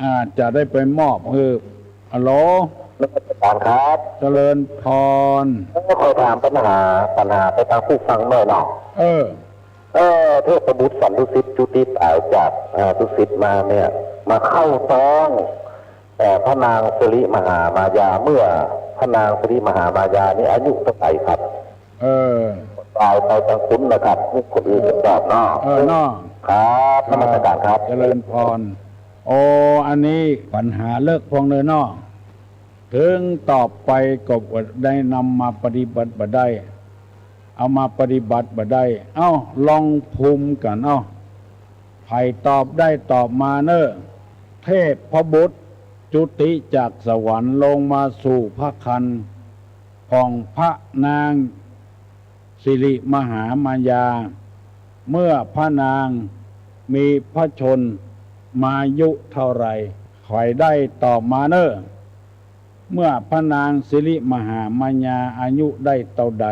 อ่า จะได้ไปมอบหื้อ ฮัลโหล นมัสการครับ เจริญพร เออ ข้อยถามปัญหา ปัญหาไปตางผู้ฟังหน่อยเนาะ เออ เออ เทพบุตรสันตุสิทธิ์จุติต๋ายจาก เอ่อ ดุสิตมาเนี่ย มาเข้าต๊อง เอ่อ พระนางสิริมหามายา เมื่อพระนางสิริมหามายานี่อายุเต้าใดครับ เออ ต๋ายไปตางคุณนะครับ นี่คนอื่นจะตอบเนาะ เออ เนาะ ครับ นมัสการครับ เจริญพร โอ้ อันนี้ปัญหาเลิกพองเลยเนาะ เถิงตอบไปก็บ่ได้นำมาปฏิบัติบ่ได้ เอามาปฏิบัติบ่ได้ เอ้า ลองภูมิกั๋น เอ้า ใผตอบได้ตอบมาเน่อ เทพบุตรจุติจากสวรรค์ลงมาสู่พระครรภ์ของพระนางสิริมหามายา เมื่อพระนางมีพระชนมายุเท่าไหร่ ใผได้ตอบมาเน่อ เมื่อพระนางสิริมหามายาอายุได้เต้าใด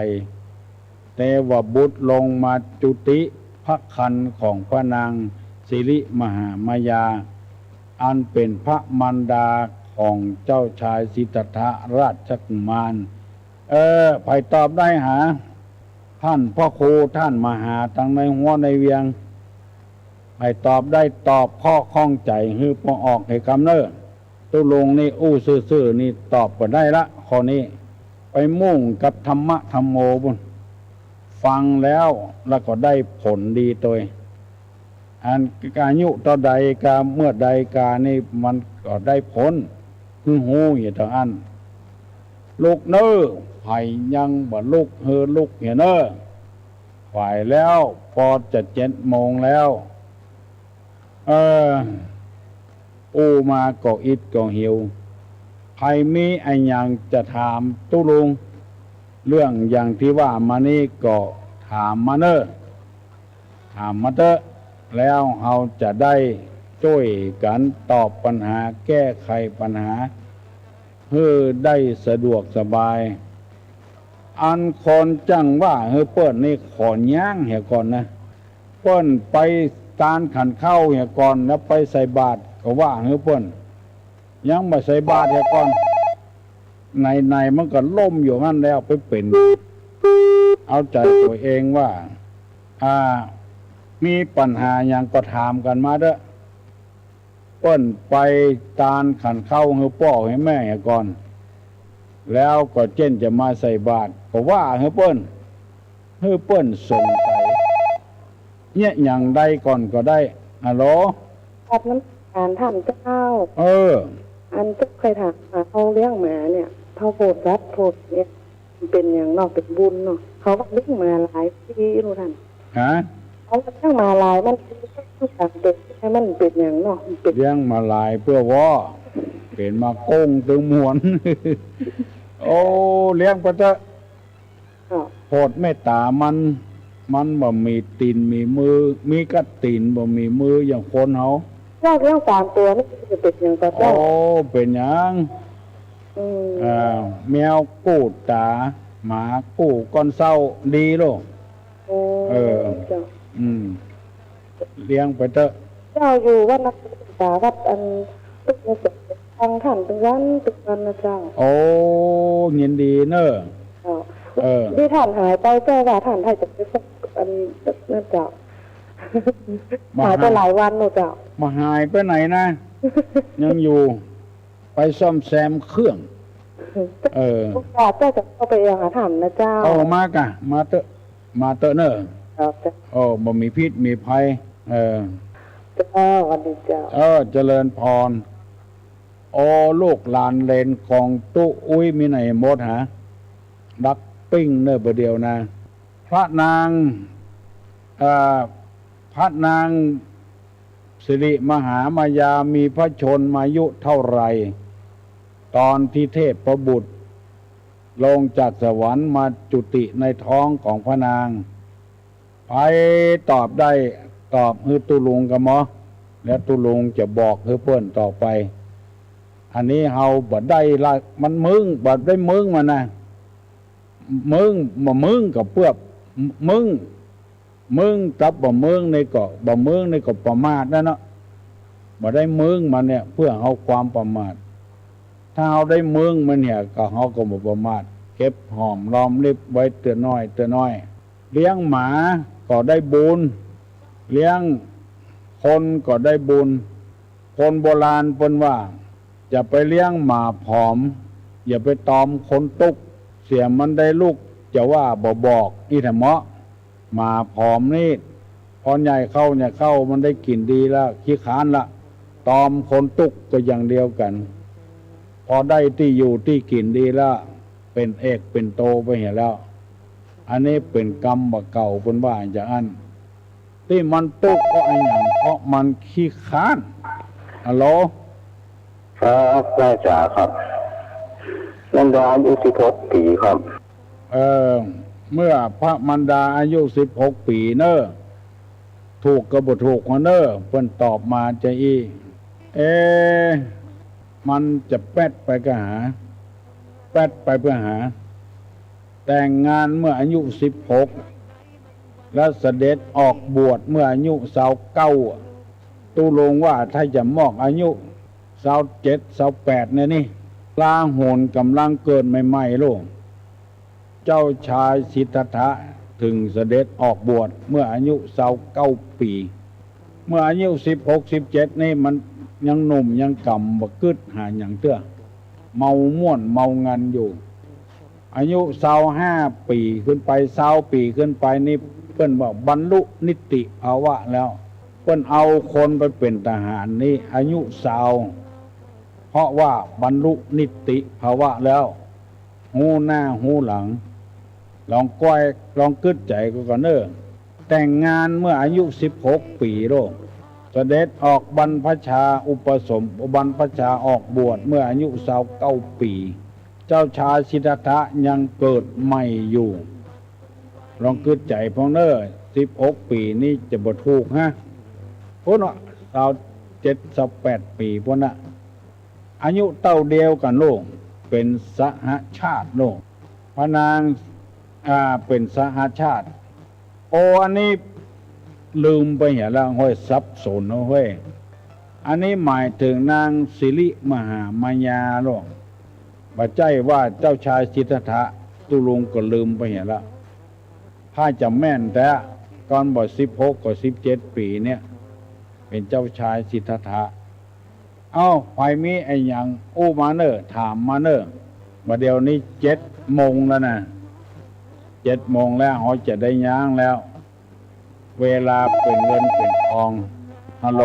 เทพบุตรลงมาจุติพระครรภ์ของพระนางสิริมหามายา อันเป๋นพระมารดาของเจ้าชายสิทธัตถะราชกุมาร เออ ใผตอบได้หา ต้านพระครู ต้านมหา ตังในฮั้วในเวียง ใผตอบได้ตอบข้อข้องใจ๋หื้อปอออกหื้อกำเน่อ ตุ๊ลุงนี่อู้ซื่อๆ นี่ตอบบ่ได้ละ ข้อนี้ ไปมุ่งกับธรรมะธัมโมปู๊น ฟังแล้ว แล้วก็ได้ผลดีตวย อันอายุเต้าใดกา เมื่อใดกานี่มันก็ได้ผล หื้อฮู้อยู่ตางอั้น ลุกเน่อ ใผยังบ่ลุกหื้อลุกเหียเน่อ ไหวแล้ว ปอจะเจ็ดโมงแล้ว เออ อู้มาก็อิดก็หิว ใผมีอะหยังจะถามตุ๊ลุง เรื่องอย่างตี้ว่ามานี้ก็ถามมาเน่อ ถามมาเต๊อะ แล้วเฮาจะได้จ้วยกั๋นตอบปัญหา แก้ไขปัญหา หื้อได้สะดวกสบาย อันคนจั้งว่าหื้อเปิ้นนี่ขอย้างเหียก่อนนะ เปิ้นไปตานขันข้าวเหียก่อน แล้วไปใส่บาตรก็ว่าหื้อเปิ้น ยังบ่ใส่บาตรเหียก่อน ไหนๆ มันก็ล้มอยู่หั้นแล้ว ไปเป๋นเอาใจ๋ตั๋วเองว่า อ่า มีปัญหาหยังก็ถามกั๋นมาเต๊อะ เปิ้นไปตานขันข้าวหื้อป้อหื้อแม่เหียก่อน แล้วก็เจ้นจะมาใส่บาตร ก็ว่าหื้อเปิ้น หื้อเปิ้นสงสัย เยียะหยังใดก่อนก็ได้ ฮัลโหล กราบนมัสการต้านเจ้า เออ อันเจ้าใค่ถามหาเฮาเลี้ยงหมาเนี่ย เฮาโผดสัตว์โผดเนี่ย มันเป๋นหยังเนาะ เป๋นบุญเนาะ เขาว่าเลี้ยงหมาหลายตี้เนาะต้าน ฮะ เขาว่าเลี้ยงหมาหลายมัน มันเป๋นหยังเนาะ มันเป๋น เลี้ยงหมาหลายเปื้อวอ เป๋นหมาโก้งตึงมวล โอ้ เลี้ยงไปเต๊อะ ค่ะ โผดเมตต๋ามัน มันบ่มีตี๋นมีมือ มีก้าตี๋นบ่มีมืออย่างคนเฮา เจ้าเลี้ยงสามตั๋วนี่จะเป๋นหยังก่อเจ้า โอ้ เป๋นหยัง อืม อ่า แมวกู้ต๋า หมากู้ก้อนเซ้า ดีโลด โอ้ เออ เจ้า อืม เลี้ยงไปเต๊อะ เจ้าอยู่วัดนักศึกษา วัดอันตึกในสวน ฟังต้านตึงวันตึงวันนะเจ้า โอ้ ยินดีเน่อ เจ้า เออ ตี้ต้านหายไป เจ้าว่าต้านใค่จะไปฟังอันนั้นเจ้า บ่หายไปหลายวันแล้วเจ้า บ่หายไปไหนนะ ยังอยู่ ไปซ่อมแซมเครื่อง เออ ว่าเจ้าจะเข้าไปหาต้านนะเจ้า เอามาก่ะ มาเต๊อะ มาเต๊อะเน่อ ครับเจ้า โอ้ บ่มีพิษมีภัย เออ เจ้า สวัสดีเจ้า เออ เจริญพร โอ้ ลูกหลานเหลนของตุ๊อุ๊ยมีไหนหมดหา ดักปิ้งเน่อบ่าเดี่ยวนะ พระนาง เอ่อ พระนางสิริมหามายามีพระชนมายุเท่าไหร่ ตอนตี้เทพบุตรลงจากสวรรค์มาจุติในท้องของพระนาง ใผตอบได้ตอบหื้อตุ๊ลุงกำเน่อ แล้วตุ๊ลุงจะบอกหื้อเปิ้นต่อไป อันนี้เฮาบ่ได้ละ มันมึ้ง บ่ได้มึ้งมันนะ มึ้ง บ่มึ้งก็เปื้อ มึ้ง มึ้งกับบ่มึ้งนี่ก็ บ่มึ้งนี่ก็ประมาทนั่นเนาะ บ่ได้มึ้งมันเนี่ย เปื้อเฮาความประมาท ถ้าเฮาได้เมืองมันเหีย ก็เฮาก็บ่ประมาท เก็บหอมรอมริบไว้เตื้อน้อยเตื้อน้อย เลี้ยงหมาก็ได้บุญ เลี้ยงคนก็ได้บุญ คนโบราณเปิ้นว่า จะไปเลี้ยงหมาผอม อย่าไปตอมคนตุ๊ก เสียมันได้ลูก จะว่าบ่บอก อี้แหมะ หมาผอมนี่ พอใหญ่เข้า ใหญ่เข้า มันได้กิ๋นดีละ ขี้ค้านละ ตอมคนตุ๊กก็อย่างเดียวกั๋น พอได้ตี้อยู่ตี้กิ๋นดีละ เป๋นเอกเป๋นโตไปเหียแล้ว อันนี้เป๋นกรรมบ่าเก่า เปิ้นว่าอย่างอั้น ตี้มันตุ๊กเพราะอะหยัง เพราะมันขี้ค้าน ฮัลโหล ครับ พระอาจ๋ารย์ครับ มารดาอายุสิบหกปี๋ครับ เออ เมื่อพระมารดาอายุสิบหกปี๋เน่อ ถูกก็บ่ถูกหัวเน่อ เปิ้นตอบมาจาอี้ เอ๊ะ มันจะแป๊ดไปก็หา แป๊ดไปเปื้อหา แต่งงานเมื่ออายุสิบหก และเสด็จออกบวชเมื่ออายุซาวเก้า ตุ๊ลุงว่าถ้าจะมอกอายุซาวเจ็ด ซาวแปดเนี่ยนี่ ลาโหนก๋ำลังเกิดใหม่ๆ โลก เจ้าชายสิทธัตถะเถิงเสด็จออกบวชเมื่ออายุซาวเก้าปี๋ เมื่ออายุสิบหก สิบเจ็ดนี่มันยังหนุ่มยังก่ำ บ่กึ๊ดหาหยังเตื้อ เมาม่วนเมางันอยู่ อายุซาวห้าปี๋ขึ้นไป ซาวปี๋ขึ้นไปนี่เปิ้นว่าบรรลุนิติภาวะแล้ว เปิ้นเอาคนไปเป๋นทหารนี่อายุซาว เพราะว่าบรรลุนิติภาวะแล้ว ฮู้หน้าฮู้หลัง ลองก้อย ลองกึ๊ดใจ๋ก่อนเน่อ แต่งงานเมื่ออายุสิบหกปี๋โลก เสด็จออกบรรพชาอุปสม บรรพชาออกบวชเมื่ออายุซาวเก้าปี๋ เจ้าชายสิทธัตถะยังเกิดใหม่อยู่ ลองกึ๊ดใจ๋พ่องเน่อ สิบหกปี๋นี่จะบ่ถูกฮะ พุ้นเนาะ ซาวเจ็ด ซาวแปดปี๋พุ้นน่ะ อายุเต้าเดียวกั๋นโลก เป๋นสหชาติโลก พระนาง อ่า เป๋นสหชาติ โอ้ อันนี้ลืมไปเหียแล้ว ห้วย สับสนเนาะเฮ้ย อันนี้หมายเถิงนางสิริมหามายาโลก บ่ใจ้ว่าเจ้าชายสิทธัตถะ ตุ๊ลุงก็ลืมไปเหียแล้ว ถ้าจะแม่นแต๊ ก่อนบ่สิบหกก็สิบเจ็ดปี๋เนี่ย เป๋นเจ้าชายสิทธัตถะ เอ้า ใผมีอะหยังอู้มาเน่อ ถามมาเน่อ บ่าเดี่ยวนี้เจ็ดโมงแล้วนะ เจ็ดโมงแล้ว เฮาจะได้ย้างแล้ว เวลาเป๋นเงินเป๋นทอง ฮัลโหล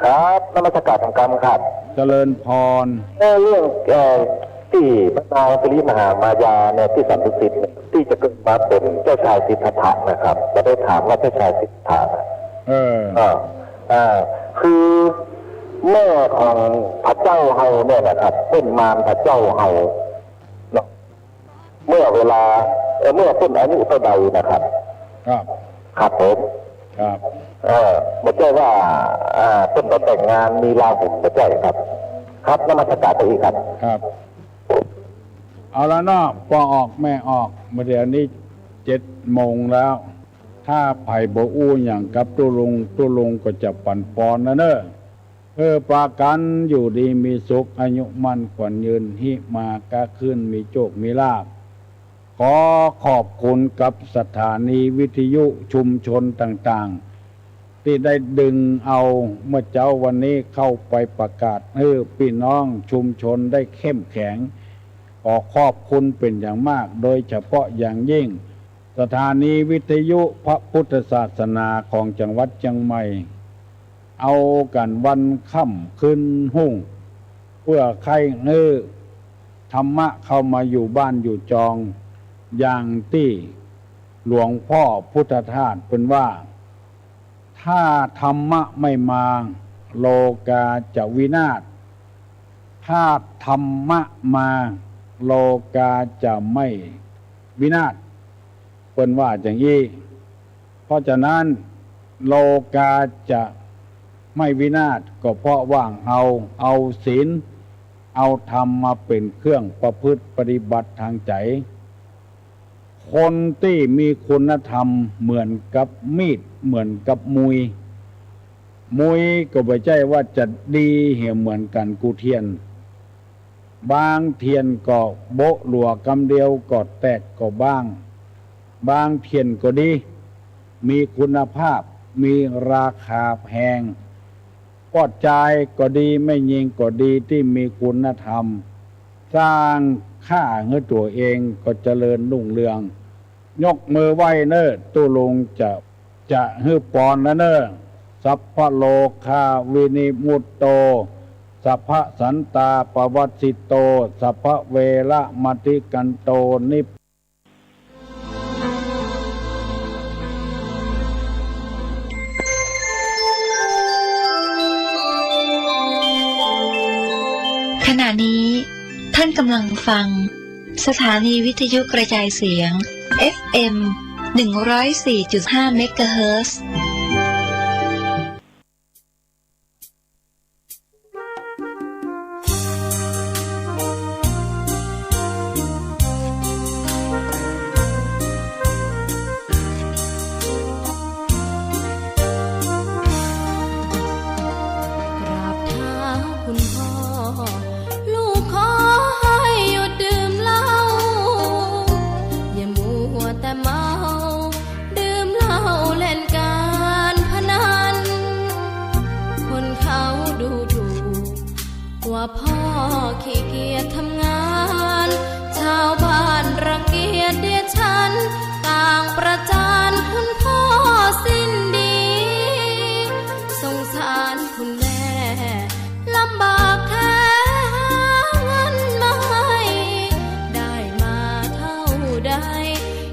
ครับ นมัสก๋านตางกำครับ เจริญพร เอ่อ เรื่อง เอ่อ ตี้พระนางสิริมหามายาเนี่ย ตี้สันตุสิทธิ์เนี่ย ตี้จะเกิดมาเป๋นเจ้าชายสิทธัตถะนะครับ จะได้ถามว่าเจ้าชายสิทธัตถะนะ เออ อ่า อ่า คือแม่ของพระเจ้าเฮาเนี่ยนะครับ เปิ้นมารพระเจ้าเฮาเนาะ เมื่อเวลา เอ่อ เมื่อเปิ้นอายุเต้าใดนะครับ ครับ ครับผม ครับ เอ่อ บ่ใจ้ว่า อ่า เปิ้นไปแต่งงานมีราหุลบ่ใจ้ครับ ครับ นมัสก๋านตางกำครับ ครับ เอาละเนาะ ป้อออกแม่ออก บ่าเดี่ยวนี้เจ็ดโมงแล้ว ถ้าใผบ่อู้หยังกับตุ๊ลุง ตุ๊ลุงก็จะปั๋นปอนนะเน่อ เออ ปากั๋นอยู่ดีมีสุข อายุมั่นขวัญยืน หิมาก๊าขึ้น มีโจคมีลาภ ขอขอบคุณกับสถานีวิทยุชุมชนต่างๆ ตี้ได้ดึงเอาเมื่อเจ๊าวันนี้เข้าไปประกาศหื้อปี้น้องชุมชนได้เข้มแข็ง ขอขอบคุณเป๋นอย่างมาก โดยเฉพาะอย่างยิ่ง สถานีวิทยุพระพุทธศาสนาของจังหวัดเจียงใหม่ เอากั๋นวันค่ำคืนฮุ่ง เปื้อใค่หื้อธรรมะเข้ามาอยู่บ้านอยู่จอง อย่างตี้หลวงป้อพุทธทาสเปิ้นว่า ถ้าธรรมะไม่มา โลกาจะวินาศ ถ้าธรรมะมา โลกาจะไม่วินาศ เปิ้นว่าอย่างอี้ เพราะฉะนั้น โลกาจะไม่วินาศ ก็เพราะว่าเฮาเอาศีล เอาธรรมมาเป๋นเครื่องประพฤติปฏิบัติตางใจ๋ คนตี้มีคุณธรรมเหมือนกับมีด เหมือนกับมุย มุยก็บ่ใจ้ว่าจะดีเหียเหมือนกั๋นกูเทียน บางเตียนก็โบ๊ะหลัวกำเดียวก็แตกก็บ้าง บางเตียนก็ดี มีคุณภาพ มีราคาแพง ป้อจายก็ดี แม่ญิงก็ดีตี้มีคุณธรรม สร้างค่าหื้อตั๋วเองก็เจริญรุ่งเรือง ยกมือไหว้เน้อ ตุ๊ลุงจะ จะหื้อปอนแล้วเน้อ สัพพะโรคาวินิมุตโต สัพพะสันตาปะวัสสิโต สัพพะเวระมะติกันโต นิพ ขณะนี้ท่านกำลังฟังสถานีวิทยุกระจายเสียง เอฟเอ็ม หนึ่งร้อยสี่จุดห้า เมกะเฮิรตซ์ กราบเท้าคุณพ่อ ลูกขอให้หยุดดื่มเหล้า อย่ามัวแต่เมา ดื่มเหล้าเล่นการพนัน คนเขาดูถูกว่าพ่อขี้เกียจทำงาน ชาวบ้านรังเกียจเดียดฉัน ต่างประจานคุณพ่อสิ้นดี สงสารคุณแม่ ลำบากแท้หาเงินมาให้ ได้มาเท่าใด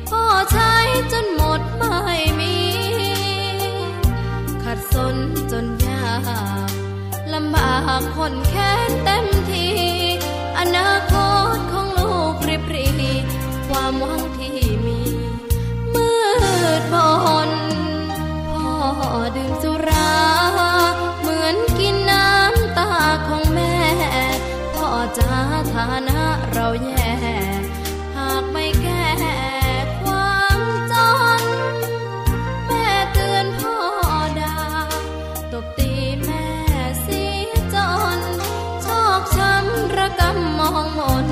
พ่อใช้จนหมดไม่มี ขัดสนจนยาก ลำบากข้นแค้นเต็มที อนาคตของลูกริบหรี่ ความหวังที่มี มืดมน พ่อดื่มสุรา เหมือนกินน้ำตาของแม่ พ่อจ๋า ฐานะเราแย่ หากไม่แก้ความจน แม่เตือนพ่อด่า ตบตีแม่เสียจน ชอกช้ำระกำมองมน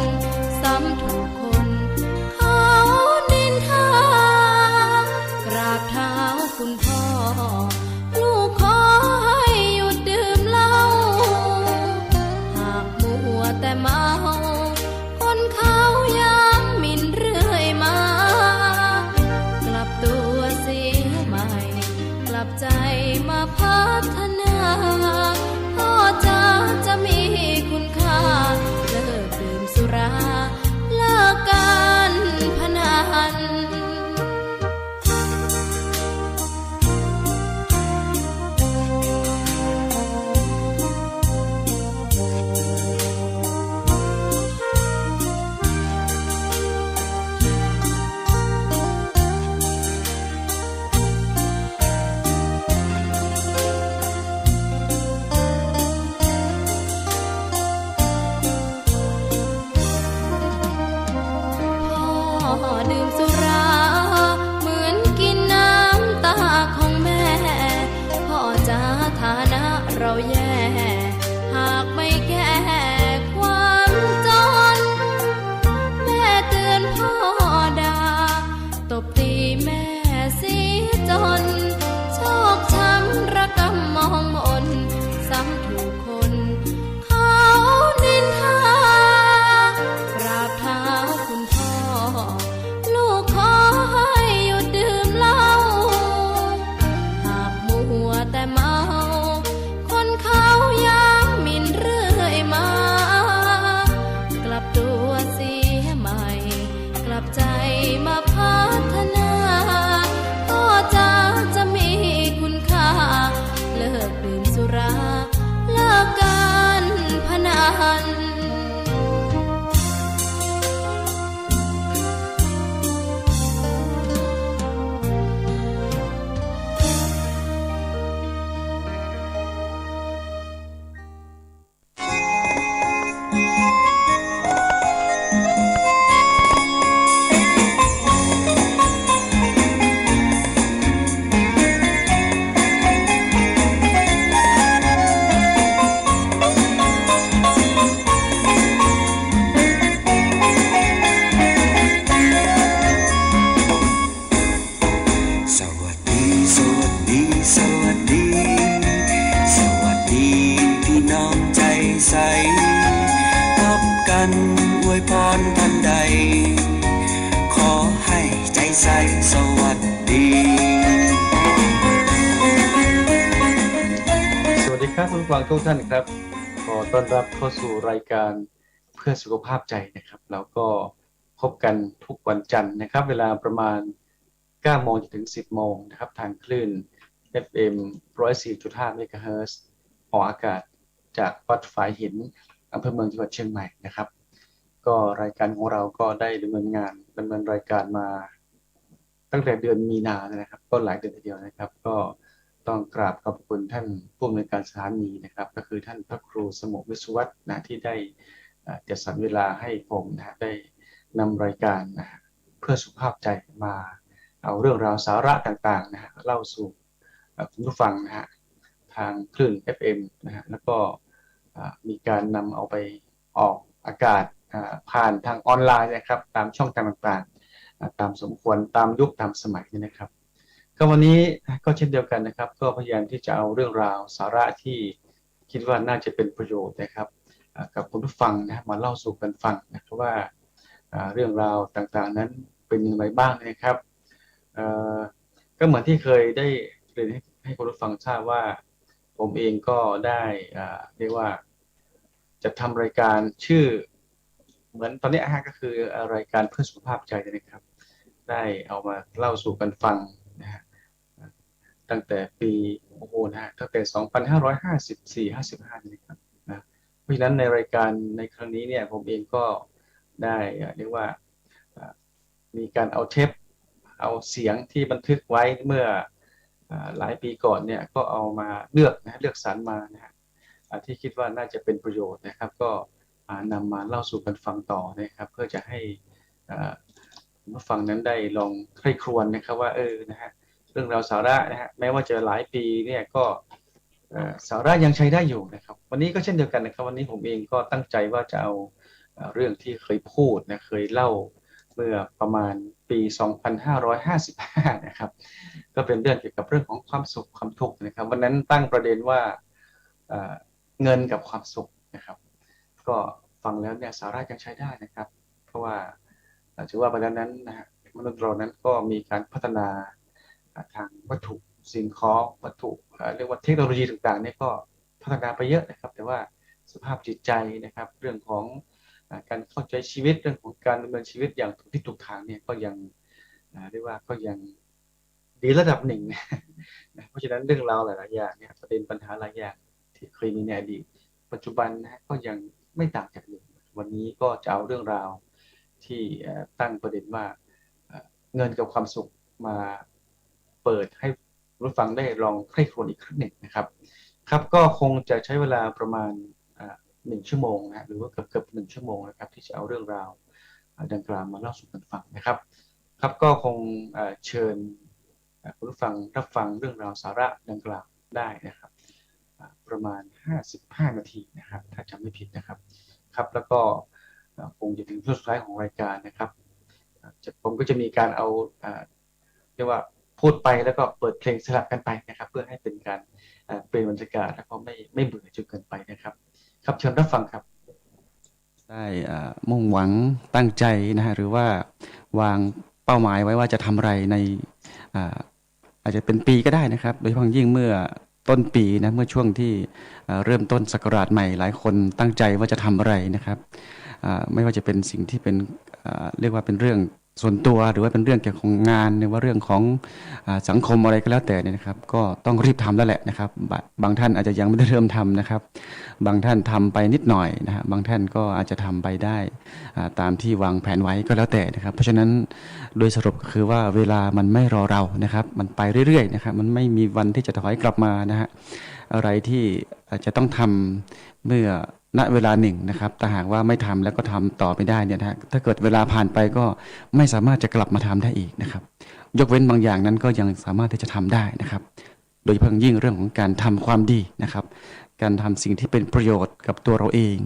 ซ้ำถูกคนเขานินทา กราบเท้าคุณพ่อ ลูกขอให้หยุดดื่มเหล้า หากมัวแต่เมา คนเขาย้ำหมิ่นเรื่อยมา กลับตัวเสียใหม่ กลับใจมาพัฒนา พ่อจ๋า จะมีคุณค่า เลิกดื่มสุรา เลิกการพนัน พ่อดื่มสุรา เหมือนกินน้ำตาของแม่ พ่อจ๋า ฐานะเราแย่ หากไม่แก้ความจน แม่เตือนพ่อด่า ตบตีแม่เสียจน ชอกช้ำระกำมองมน ซ้ำถูกคนเขานินทา กราบเท้าคุณพ่อ ลูกขอให้หยุดดื่มเหล้า หากมัวแต่เมา คนเขาย้ำหมิ่นเรื่อยมา กลับตัวเสียใหม่ กลับใจมาพัฒนา พ่อจ๋า จะมีคุณค่า เลิกดื่มสุรา เลิกการพนัน ข สวัสดี สวัสดีครับคุณผู้ฟังทุกท่านครับ ขอต้อนรับเข้าสู่รายการเพื่อสุขภาพใจนะครับ แล้วก็พบกันทุกวันจันทร์นะครับ เวลาประมาณเก้าโมงจนถึงสิบโมงนะครับ ทางคลื่น เอฟเอ็ม ร้อยสี่จุดห้า เมกะเฮิรตซ์ ออกอากาศจากวัดฝายหิน อำเภอเมือง จังหวัดเชียงใหม่นะครับ ก็รายการของเราก็ได้ดำเนินงาน ดำเนินรายการมาตั้งแต่เดือนมีนานะครับ ก็หลายเดือนทีเดียวนะครับ ก็ต้องกราบขอบคุณท่านผู้อำนวยการสถานีนะครับ ก็คือท่านพระครูสมุห์ วิศวัฒน์นะ ที่ได้ เอ่อ จัดสรรเวลาให้ผมนะฮะ ได้นำรายการนะฮะ เพื่อสุขภาพใจมาเอาเรื่องราวสาระต่างๆนะฮะ เล่าสู่ เอ่อ คุณผู้ฟังนะฮะ ทางคลื่น เอฟเอ็ม นะฮะ แล้วก็ เอ่อ มีการนำเอาไปออกอากาศ เอ่อ ผ่านทางออนไลน์นะครับ ตามช่องทางต่างๆ อ่า ตามสมควร ตามยุคตามสมัยนี่นะครับ ก็วันนี้ก็เช่นเดียวกันนะครับ ก็พยายามที่จะเอาเรื่องราวสาระที่คิดว่าน่าจะเป็นประโยชน์นะครับ อ่า กับคุณผู้ฟังนะ มาเล่าสู่กันฟังนะครับว่า อ่า เรื่องราวต่างๆนั้นเป็นอย่างไรบ้างนะครับ เอ่อ ก็เหมือนที่เคยได้เรียนให้ ให้คุณผู้ฟังทราบว่า ผมเองก็ได้ อ่า เรียกว่า จัดทำรายการชื่อ เหมือนตอนนี้ฮะ ก็คือ อ่า รายการเพื่อสุขภาพใจนะครับ ได้เอามาเล่าสู่กันฟังนะฮะ ตั้งแต่ปี โอ้โห นะฮะ ตั้งแต่ สองพันห้าร้อยห้าสิบสี่ ห้าสิบห้า นี่นะครับนะ เพราะฉะนั้นในรายการในครั้งนี้เนี่ย ผมเองก็ได้ อ่า เรียกว่า อ่า มีการเอาเทป เอาเสียงที่บันทึกไว้เมื่อ อ่า หลายปีก่อนเนี่ย ก็เอามาเลือกนะ เลือกสรรมานะฮะ อ่า ที่คิดว่าน่าจะเป็นประโยชน์นะครับ ก็ อ่า นำมาเล่าสู่กันฟังต่อนะครับ เพื่อจะให้ อ่า คุณผู้ฟังนั้นได้ลองใคร่ครวญนะครับว่า เออ นะฮะ เรื่องราวสาระนะฮะ แม้ว่าจะหลายปีเนี่ยก็ เอ่อ สาระยังใช้ได้อยู่นะครับ วันนี้ก็เช่นเดียวกันนะครับ วันนี้ผมเองก็ตั้งใจว่าจะเอา เอ่อ เรื่องที่เคยพูดนะ เคยเล่าเมื่อประมาณปี สองพันห้าร้อยห้าสิบห้า นะครับ ก็เป็นเรื่องเกี่ยวกับเรื่องของความสุขความทุกข์นะครับ วันนั้นตั้งประเด็นว่า เอ่อ เงินกับความสุขนะครับ ก็ฟังแล้วเนี่ยสาระยังใช้ได้นะครับ เพราะว่า เอ่อ ถือว่าไปแล้วนั้นนะฮะ มนุษย์เรานั้นก็มีการพัฒนา อ่า ทางวัตถุสิ่งของ วัตถุ เอ่อ เรียกว่าเทคโนโลยีต่างๆเนี่ยก็พัฒนาไปเยอะนะครับ แต่ว่าสภาพจิตใจนะครับ เรื่องของ อ่า การเข้าใจชีวิต เรื่องของการดำเนินชีวิตอย่างถูกทิศถูกทางเนี่ยก็ยัง อ่า เรียกว่าก็ยังดีระดับหนึ่งนะ เพราะฉะนั้นเรื่องราวหลายๆอย่างเนี่ย ประเด็นปัญหาหลายอย่างที่เคยมีในอดีต ปัจจุบันนะฮะ ก็ยังไม่ต่างจากเดิม วันนี้ก็จะเอาเรื่องราวที่ เอ่อ ตั้งประเด็นว่า เอ่อ เงินกับความสุขมาเปิดให้ผู้ฟังได้ลองใคร่ครวญอีกครั้งหนึ่งนะครับ ครับ ก็คงจะใช้เวลาประมาณ อ่า หนึ่งชั่วโมงนะฮะ หรือว่าเกือบๆ หนึ่งชั่วโมงนะครับ ที่จะเอาเรื่องราว อ่า ดังกล่าวมาเล่าสู่กันฟังนะครับ ครับ ก็คง อ่า เชิญ อ่า คุณผู้ฟังรับฟังเรื่องราวสาระดังกล่าวได้นะครับ อ่า ประมาณ ห้าสิบห้านาทีนะครับ ถ้าจำไม่ผิดนะครับ ครับ แล้วก็ อ่า คงจะถึงช่วงสุดท้ายของรายการนะครับ อ่า จะ ผมก็จะมีการเอา อ่า เรียกว่าพูดไปแล้วก็เปิดเพลงสลับกันไปนะครับ เพื่อให้เป็นการ อ่า เปลี่ยนบรรยากาศแล้วก็ไม่ ไม่เบื่อจนเกินไปนะครับ ครับ เชิญรับฟังครับ ได้ อ่า มุ่งหวังตั้งใจนะฮะ หรือว่าวางเป้าหมายไว้ว่าจะทำอะไรใน อ่า อาจจะเป็นปีก็ได้นะครับ โดยเฉพาะยิ่งเมื่อต้นปีนะ เมื่อช่วงที่ อ่า เริ่มต้นศักราชใหม่ หลายคนตั้งใจว่าจะทำอะไรนะครับ อ่า ไม่ว่าจะเป็นสิ่งที่เป็น อ่า เรียกว่าเป็นเรื่องส่วนตัว หรือว่าเป็นเรื่องเกี่ยวกับงาน หรือว่าเรื่องของ อ่า สังคมอะไรก็แล้วแต่เนี่ยนะครับ ก็ต้องรีบทำแล้วแหละนะครับ บะ- บางท่านอาจจะยังไม่ได้เริ่มทำนะครับ บางท่านทำไปนิดหน่อยนะฮะ บางท่านก็อาจจะทำไปได้ อ่า ตามที่วางแผนไว้ก็แล้วแต่นะครับ เพราะฉะนั้นโดยสรุปก็คือว่าเวลามันไม่รอเรานะครับ มันไปเรื่อยๆนะครับ มันไม่มีวันที่จะถอยกลับมานะฮะ อะไรที่อาจจะต้องทำเมื่อณเวลาหนึ่งนะครับ ถ้าหากว่าไม่ทำแล้วก็ทำต่อไม่ได้เนี่ยนะฮะ ถ้าเกิดเวลาผ่านไปก็ไม่สามารถจะกลับมาทำได้อีกนะครับ ยกเว้นบางอย่างนั้นก็ยังสามารถที่จะทำได้นะครับ โดยเฉพาะยิ่งเรื่องของการทำความดีนะครับ การทำสิ่งที่เป็นประโยชน์กับตัวเราเอง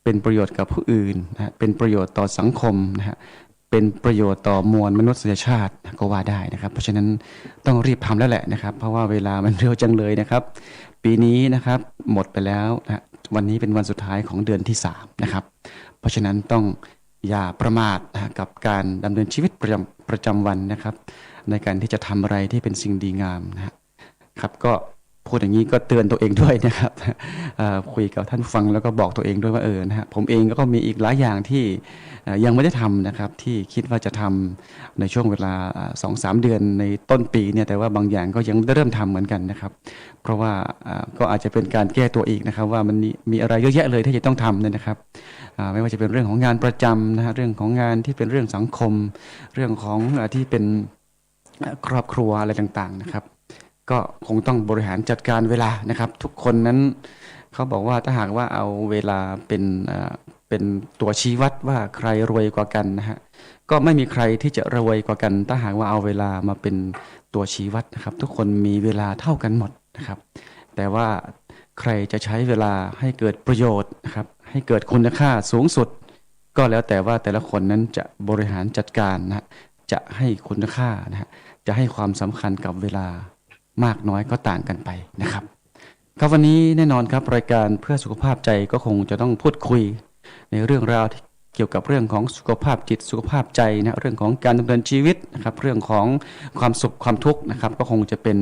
เป็นประโยชน์กับผู้อื่นนะฮะ เป็นประโยชน์ต่อสังคมนะฮะ เป็นประโยชน์ต่อมวลมนุษยชาตินะ ก็ว่าได้นะครับ เพราะฉะนั้นต้องรีบทำแล้วแหละนะครับ เพราะว่าเวลามันเร็วจังเลยนะครับ ปีนี้นะครับ หมดไปแล้วนะฮะ วันนี้เป็นวันสุดท้ายของเดือนที่สามนะครับ เพราะฉะนั้นต้อง อย่าประมาทนะฮะ กับการดำเนินชีวิตประจำ ประจำวันนะครับ ในการที่จะทำอะไรที่เป็นสิ่งดีงามนะฮะ ครับ ก็พูดอย่างนี้ก็เตือนตัวเองด้วยนะครับ เอ่อ คุยกับท่านผู้ฟังแล้วก็บอกตัวเองด้วยว่า เออ นะฮะ ผมเองก็มีอีกหลายอย่างที่ เอ่อ ยังไม่ได้ทำนะครับ ที่คิดว่าจะทำในช่วงเวลา เอ่อ สองสามเดือนในต้นปีเนี่ย แต่ว่าบางอย่างก็ยังไม่ได้เริ่มทำเหมือนกันนะครับ เพราะว่า เอ่อ ก็อาจจะเป็นการแก้ตัวอีกนะครับ ว่ามันมี มีอะไรเยอะแยะเลยที่จะต้องทำเนี่ยนะครับ อ่า ไม่ว่าจะเป็นเรื่องของงานประจำนะฮะ เรื่องของงานที่เป็นเรื่องสังคม เรื่องของ อ่า ที่เป็น อ่า ครอบครัวอะไรต่างๆ นะครับ ก็คงต้องบริหารจัดการเวลานะครับ ทุกคนนั้นเขาบอกว่าถ้าหากว่าเอาเวลาเป็น อ่า เป็นตัวชี้วัดว่าใครรวยกว่ากันนะฮะ ก็ไม่มีใครที่จะรวยกว่ากัน ถ้าหากว่าเอาเวลามาเป็นตัวชี้วัดนะครับ ทุกคนมีเวลาเท่ากันหมดนะครับ แต่ว่าใครจะใช้เวลาให้เกิดประโยชน์นะครับ ให้เกิดคุณค่าสูงสุด ก็แล้วแต่ว่าแต่ละคนนั้นจะบริหารจัดการนะฮะ จะให้คุณค่านะฮะ จะให้ความสำคัญกับเวลามากน้อยก็ต่างกันไปนะครับ ครับ วันนี้แน่นอนครับ รายการเพื่อสุขภาพใจก็คงจะต้องพูดคุยในเรื่องราวที่เกี่ยวกับเรื่องของสุขภาพจิต สุขภาพใจนะ เรื่องของการดำเนินชีวิตนะครับ เรื่องของความสุขความทุกข์นะครับ ก็คงจะเป็น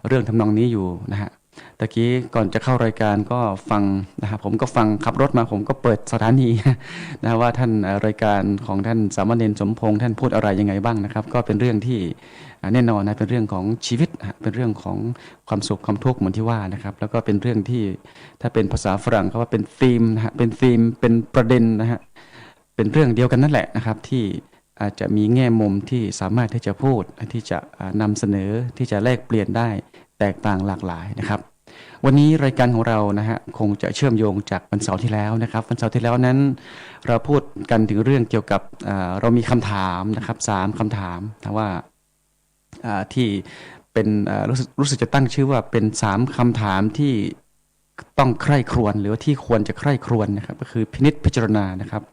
เรื่องทำนองนี้อยู่นะฮะ ตะกี้ก่อนจะเข้ารายการก็ฟังนะฮะ ผมก็ฟัง ขับรถมาผมก็เปิดสถานี นะฮะ ว่าท่าน เอ่อ รายการของท่านสามเณรสมพงษ์ ท่านพูดอะไรยังไงบ้างนะครับ ก็เป็นเรื่องที่ อ่า แน่นอนนะ เป็นเรื่องของชีวิตฮะ เป็นเรื่องของความสุขความทุกข์เหมือนที่ว่านะครับ แล้วก็เป็นเรื่องที่ถ้าเป็นภาษาฝรั่งเขาว่าเป็น theme นะฮะ เป็น theme เป็นประเด็นนะฮะ เป็นเรื่องเดียวกันนั่นแหละนะครับ ที่อาจจะมีแง่มุมที่สามารถที่จะพูด ที่จะ อ่า นำเสนอ ที่จะแลกเปลี่ยนได้แตกต่างหลากหลายนะครับ วันนี้รายการของเรานะฮะ คงจะเชื่อมโยงจากวันเสาร์ที่แล้วนะครับ วันเสาร์ที่แล้วนั้น เราพูดกันถึงเรื่องเกี่ยวกับ อ่า เรามีคำถามนะครับ สามคำถามนะว่า อ่า ที่เป็น อ่า รู้สึก รู้สึกจะตั้งชื่อว่าเป็นสามคำถามที่ต้องใคร่ครวญ หรือว่าที่ควรจะใคร่ครวญนะครับ ก็คือพินิจพิจารณานะครับ